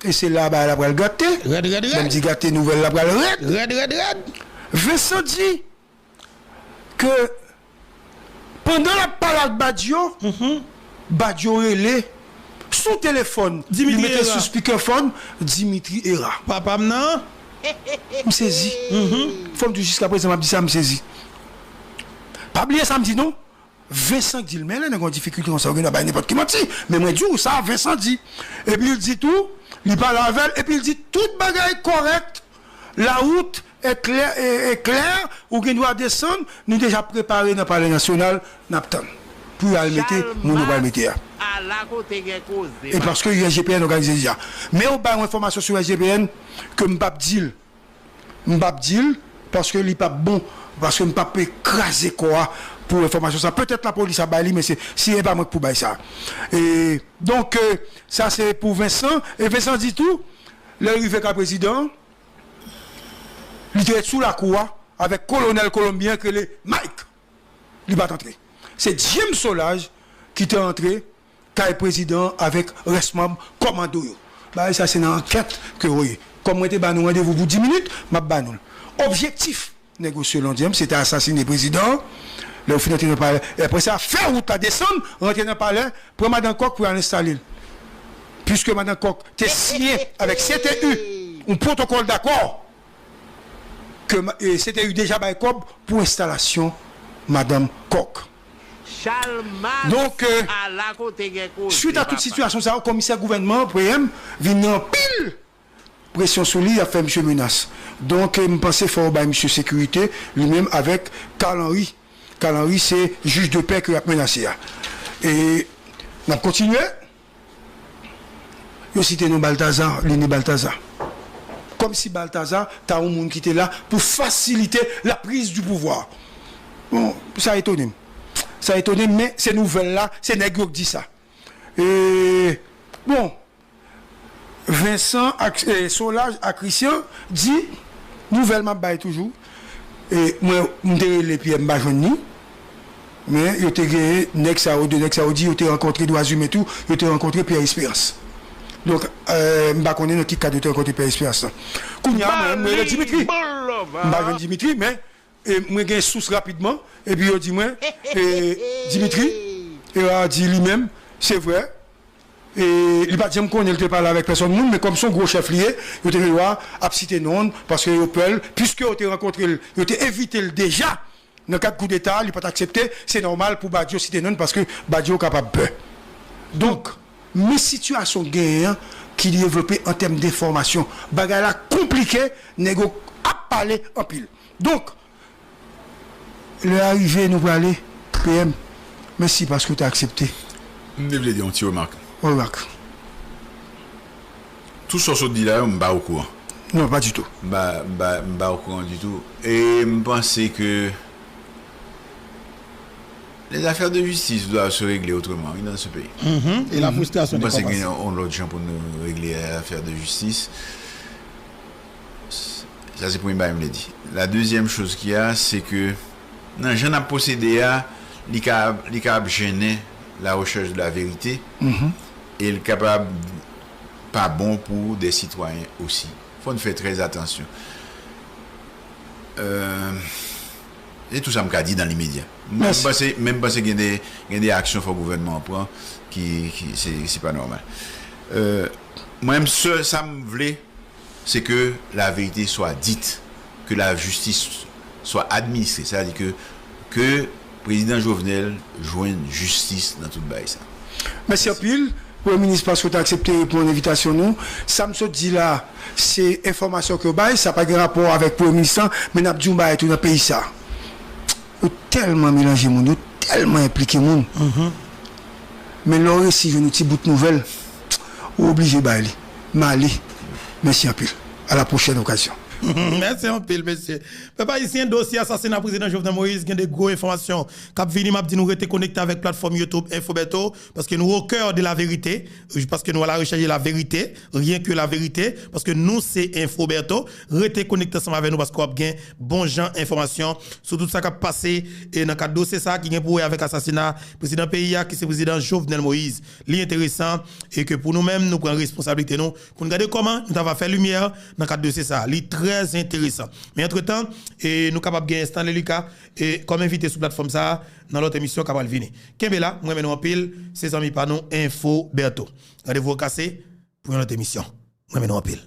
E se la bagay la pral gate. Rèd, rèd, rèd. Menm di gate nouvèl la pral rèd. Rèd, rèd, rèd. Vincent di ke pandan l ap pale ak Badio, Badio rele sou telefòn, li mete sou speakerphone, Dimitri Hérard. Papa m nan. M sezi. Fò m di w jiskaprezan m ap di sa, m sezi. Pa bliye sa m di non. Vincent di l, men lè nèg an difikilte konsa, ou gen dwa bay nenpòt ki manti. Men mwen di w sa, Vincent di. Epi l di tou, li pale avè l, epi l di tout bagay kòrèk. La route est claire, est, est claire, ou gen dwa desann, nou deja prepare nan Palè Nasyonal, n ap tann. Pou y al mete moun yo pral mete a. E paske U S G P N òganize deja. Men yo bay yon enfòmasyon sou U S G P N ke m p ap di l. M p ap di l, paske li p ap bon, paske m p ap kraze kò a pou enfòmasyon sa. Petèt lapolis ap bay li, men se, si e pa mwen k pou bay sa. E, donk, e, sa se pou Vincent. E Vincent di tou, lè l rive kay prezidan an, li te ret sou lakou a avèk kolonèl kolonbyen ki rele Mike. Li pa t antre. Se James Solages ki te antre kay prezidan an avèk rès manm kòmando yo. Bagay sa se nan ankèt ke yo ye. Kòm mwen te ba nou randevou pou dis minit, m ap ba nou l. Objektif nèg yo selon James se te asasine prezidan an. Lè yo fin antre nan palè, e apre sa fè wout la desann, rantre nan palè, pran madan Kòk pou y al enstale l. Piske madan Kòk te siyen avèk C T U yon pwotokòl dakò ke ma- e, C T U deja bay kòb pou enstalasyon madanm Kòk. Donk, e, swit a tout sitiyasyon sa yo, komisè gouvènman an, P M, vin gen anpil presyon sou li, y ap fè misye menas. Donk, e, m panse fò yo bay misye sekirite, li menm avèk Carl Henry. Carl Henry se jij de pè ke y ap menase a. E n ap kontinye. Yo site non Baltazar, Lini Baltazar. Kòmsi Baltazar ta yon moun ki te la pou fasilite la prise du pouvoir. Bon, sa etone m. Sa etone m, men se nouvèl la, se nèg yo k di sa. E, bon, Vincent ak, e, Solages ak Christian di, nouvèl m ap bay toujou. E mwen, m te rele Pierre, m pa jwenn ni. Men yo te genyen nèg sa yo, de nèg sa yo di yo te rankontre dwa imen tou, yo te rankontre Pierre Espérance. Donk, e, m pa konnen nan ki kad yo te rankontre Pierre Espérance lan. Kounye a, mwen, m rele Dimitri. M pa jwenn Dimitri, men, e, mwen gen sous rapidman, epi yo di mwen, e, Dimitri, e, a di li menm, se vre, e, li pa t janm konnen li te pale avèk pèsòn moun, men kòm se yon gwo chèf li ye, yo te gen dwa ap site non l, paske yo pè l, piske yo te rankontre l, yo te envite l deja nan kad koudeta a, li pa t aksepte, se nòmal pou Badio site non l, paske Badio kapab pè. Donk, men sitiyasyon genyen an ki devlope an tèm denfòmasyon. Bagay la konplike, nèg yo ap pale anpil. Donk, lè a rive, nou prale, P M, mèsi paske w te aksepte. M te vle di yon ti remak. Remak. Tout sa w sot di la yo, m pa okouran. Non, pa ditou. M pa, m pa, m pa okouran ditou. E m panse ke les affaires de justice doivent se régler autrement, oui, dans ce pays. Mhm. E la frustration de... M panse gen yon lòt jan pou nou regle afè de jistis. Sa se premye bagay m vle di. La dezyèm choz ki a, se ke nan jan n ap pwosede a, li ka, li ka ap jennen la recherche de la vérité, e l kapab pa bon pou de sitwayen osi. Fò n fè trè atansyon. Euh, se tou sa m ka di nan limedya. Mwen, m panse, men m panse gen de, gen de aksyon fò gouvènman an pran ki, ki se, se pa nòmal. Euh, mwen menm, sèl sa m vle, c'est que la vérité soit dite, que la justice soit administrée. Sa vle di ke, ke prezidan Jovenel jwenn jistis nan tout bagay sa. Mèsi anpil, Premye Minis, paske w te aksepte reponn envitasyon nou. Sa m sot di la, se enfòmasyon ke w bay, sa pa gen rapò avèk Premye Minis lan, men n ap di yon bagay tou nan peyi sa. Yo tèlman melanje moun, yo tèlman enplike moun. Men lè w resi jwenn yon ti bout nouvèl, ou oblije bay li. M ale. Mèsi anpil. À la prochaine occasion. Mèsi anpil, mesye. Pèp ayisyen, dosye asasina prezidan Jovenel Moïse, gen de gwo enfòmasyon k ap vini. M ap di nou rete konekte avèk platfòm YouTube Info Bertho, paske nou au cœur de la vérité, paske nou à la recherche de la vérité, rien que la vérité, paske nou se Info Bertho. Rete konekte ansanm avè nou, paske w ap gen bon jan enfòmasyon sou tout sa k ap pase. E nan kad dosye sa a ki gen pou wè avèk asasina prezidan peyi a, ki se prezidan Jovenel Moïse, li enteresan, e ke pou nou menm, nou pran responsablite nou pou n gade kòman nou ta va fè limyè nan kad dosye sa a. Li trè enteresan. Men antretan, e nou kapab gen Stanley Lucas e kòm envite sou platfòm sa a nan lòt emisyon k ap al vini. Kenbe la, mwen renmen nou anpil, se zanmi pa nou Info Bertho. Randevou an kase pou yon lòt emisyon. Mwen renmen nou anpil.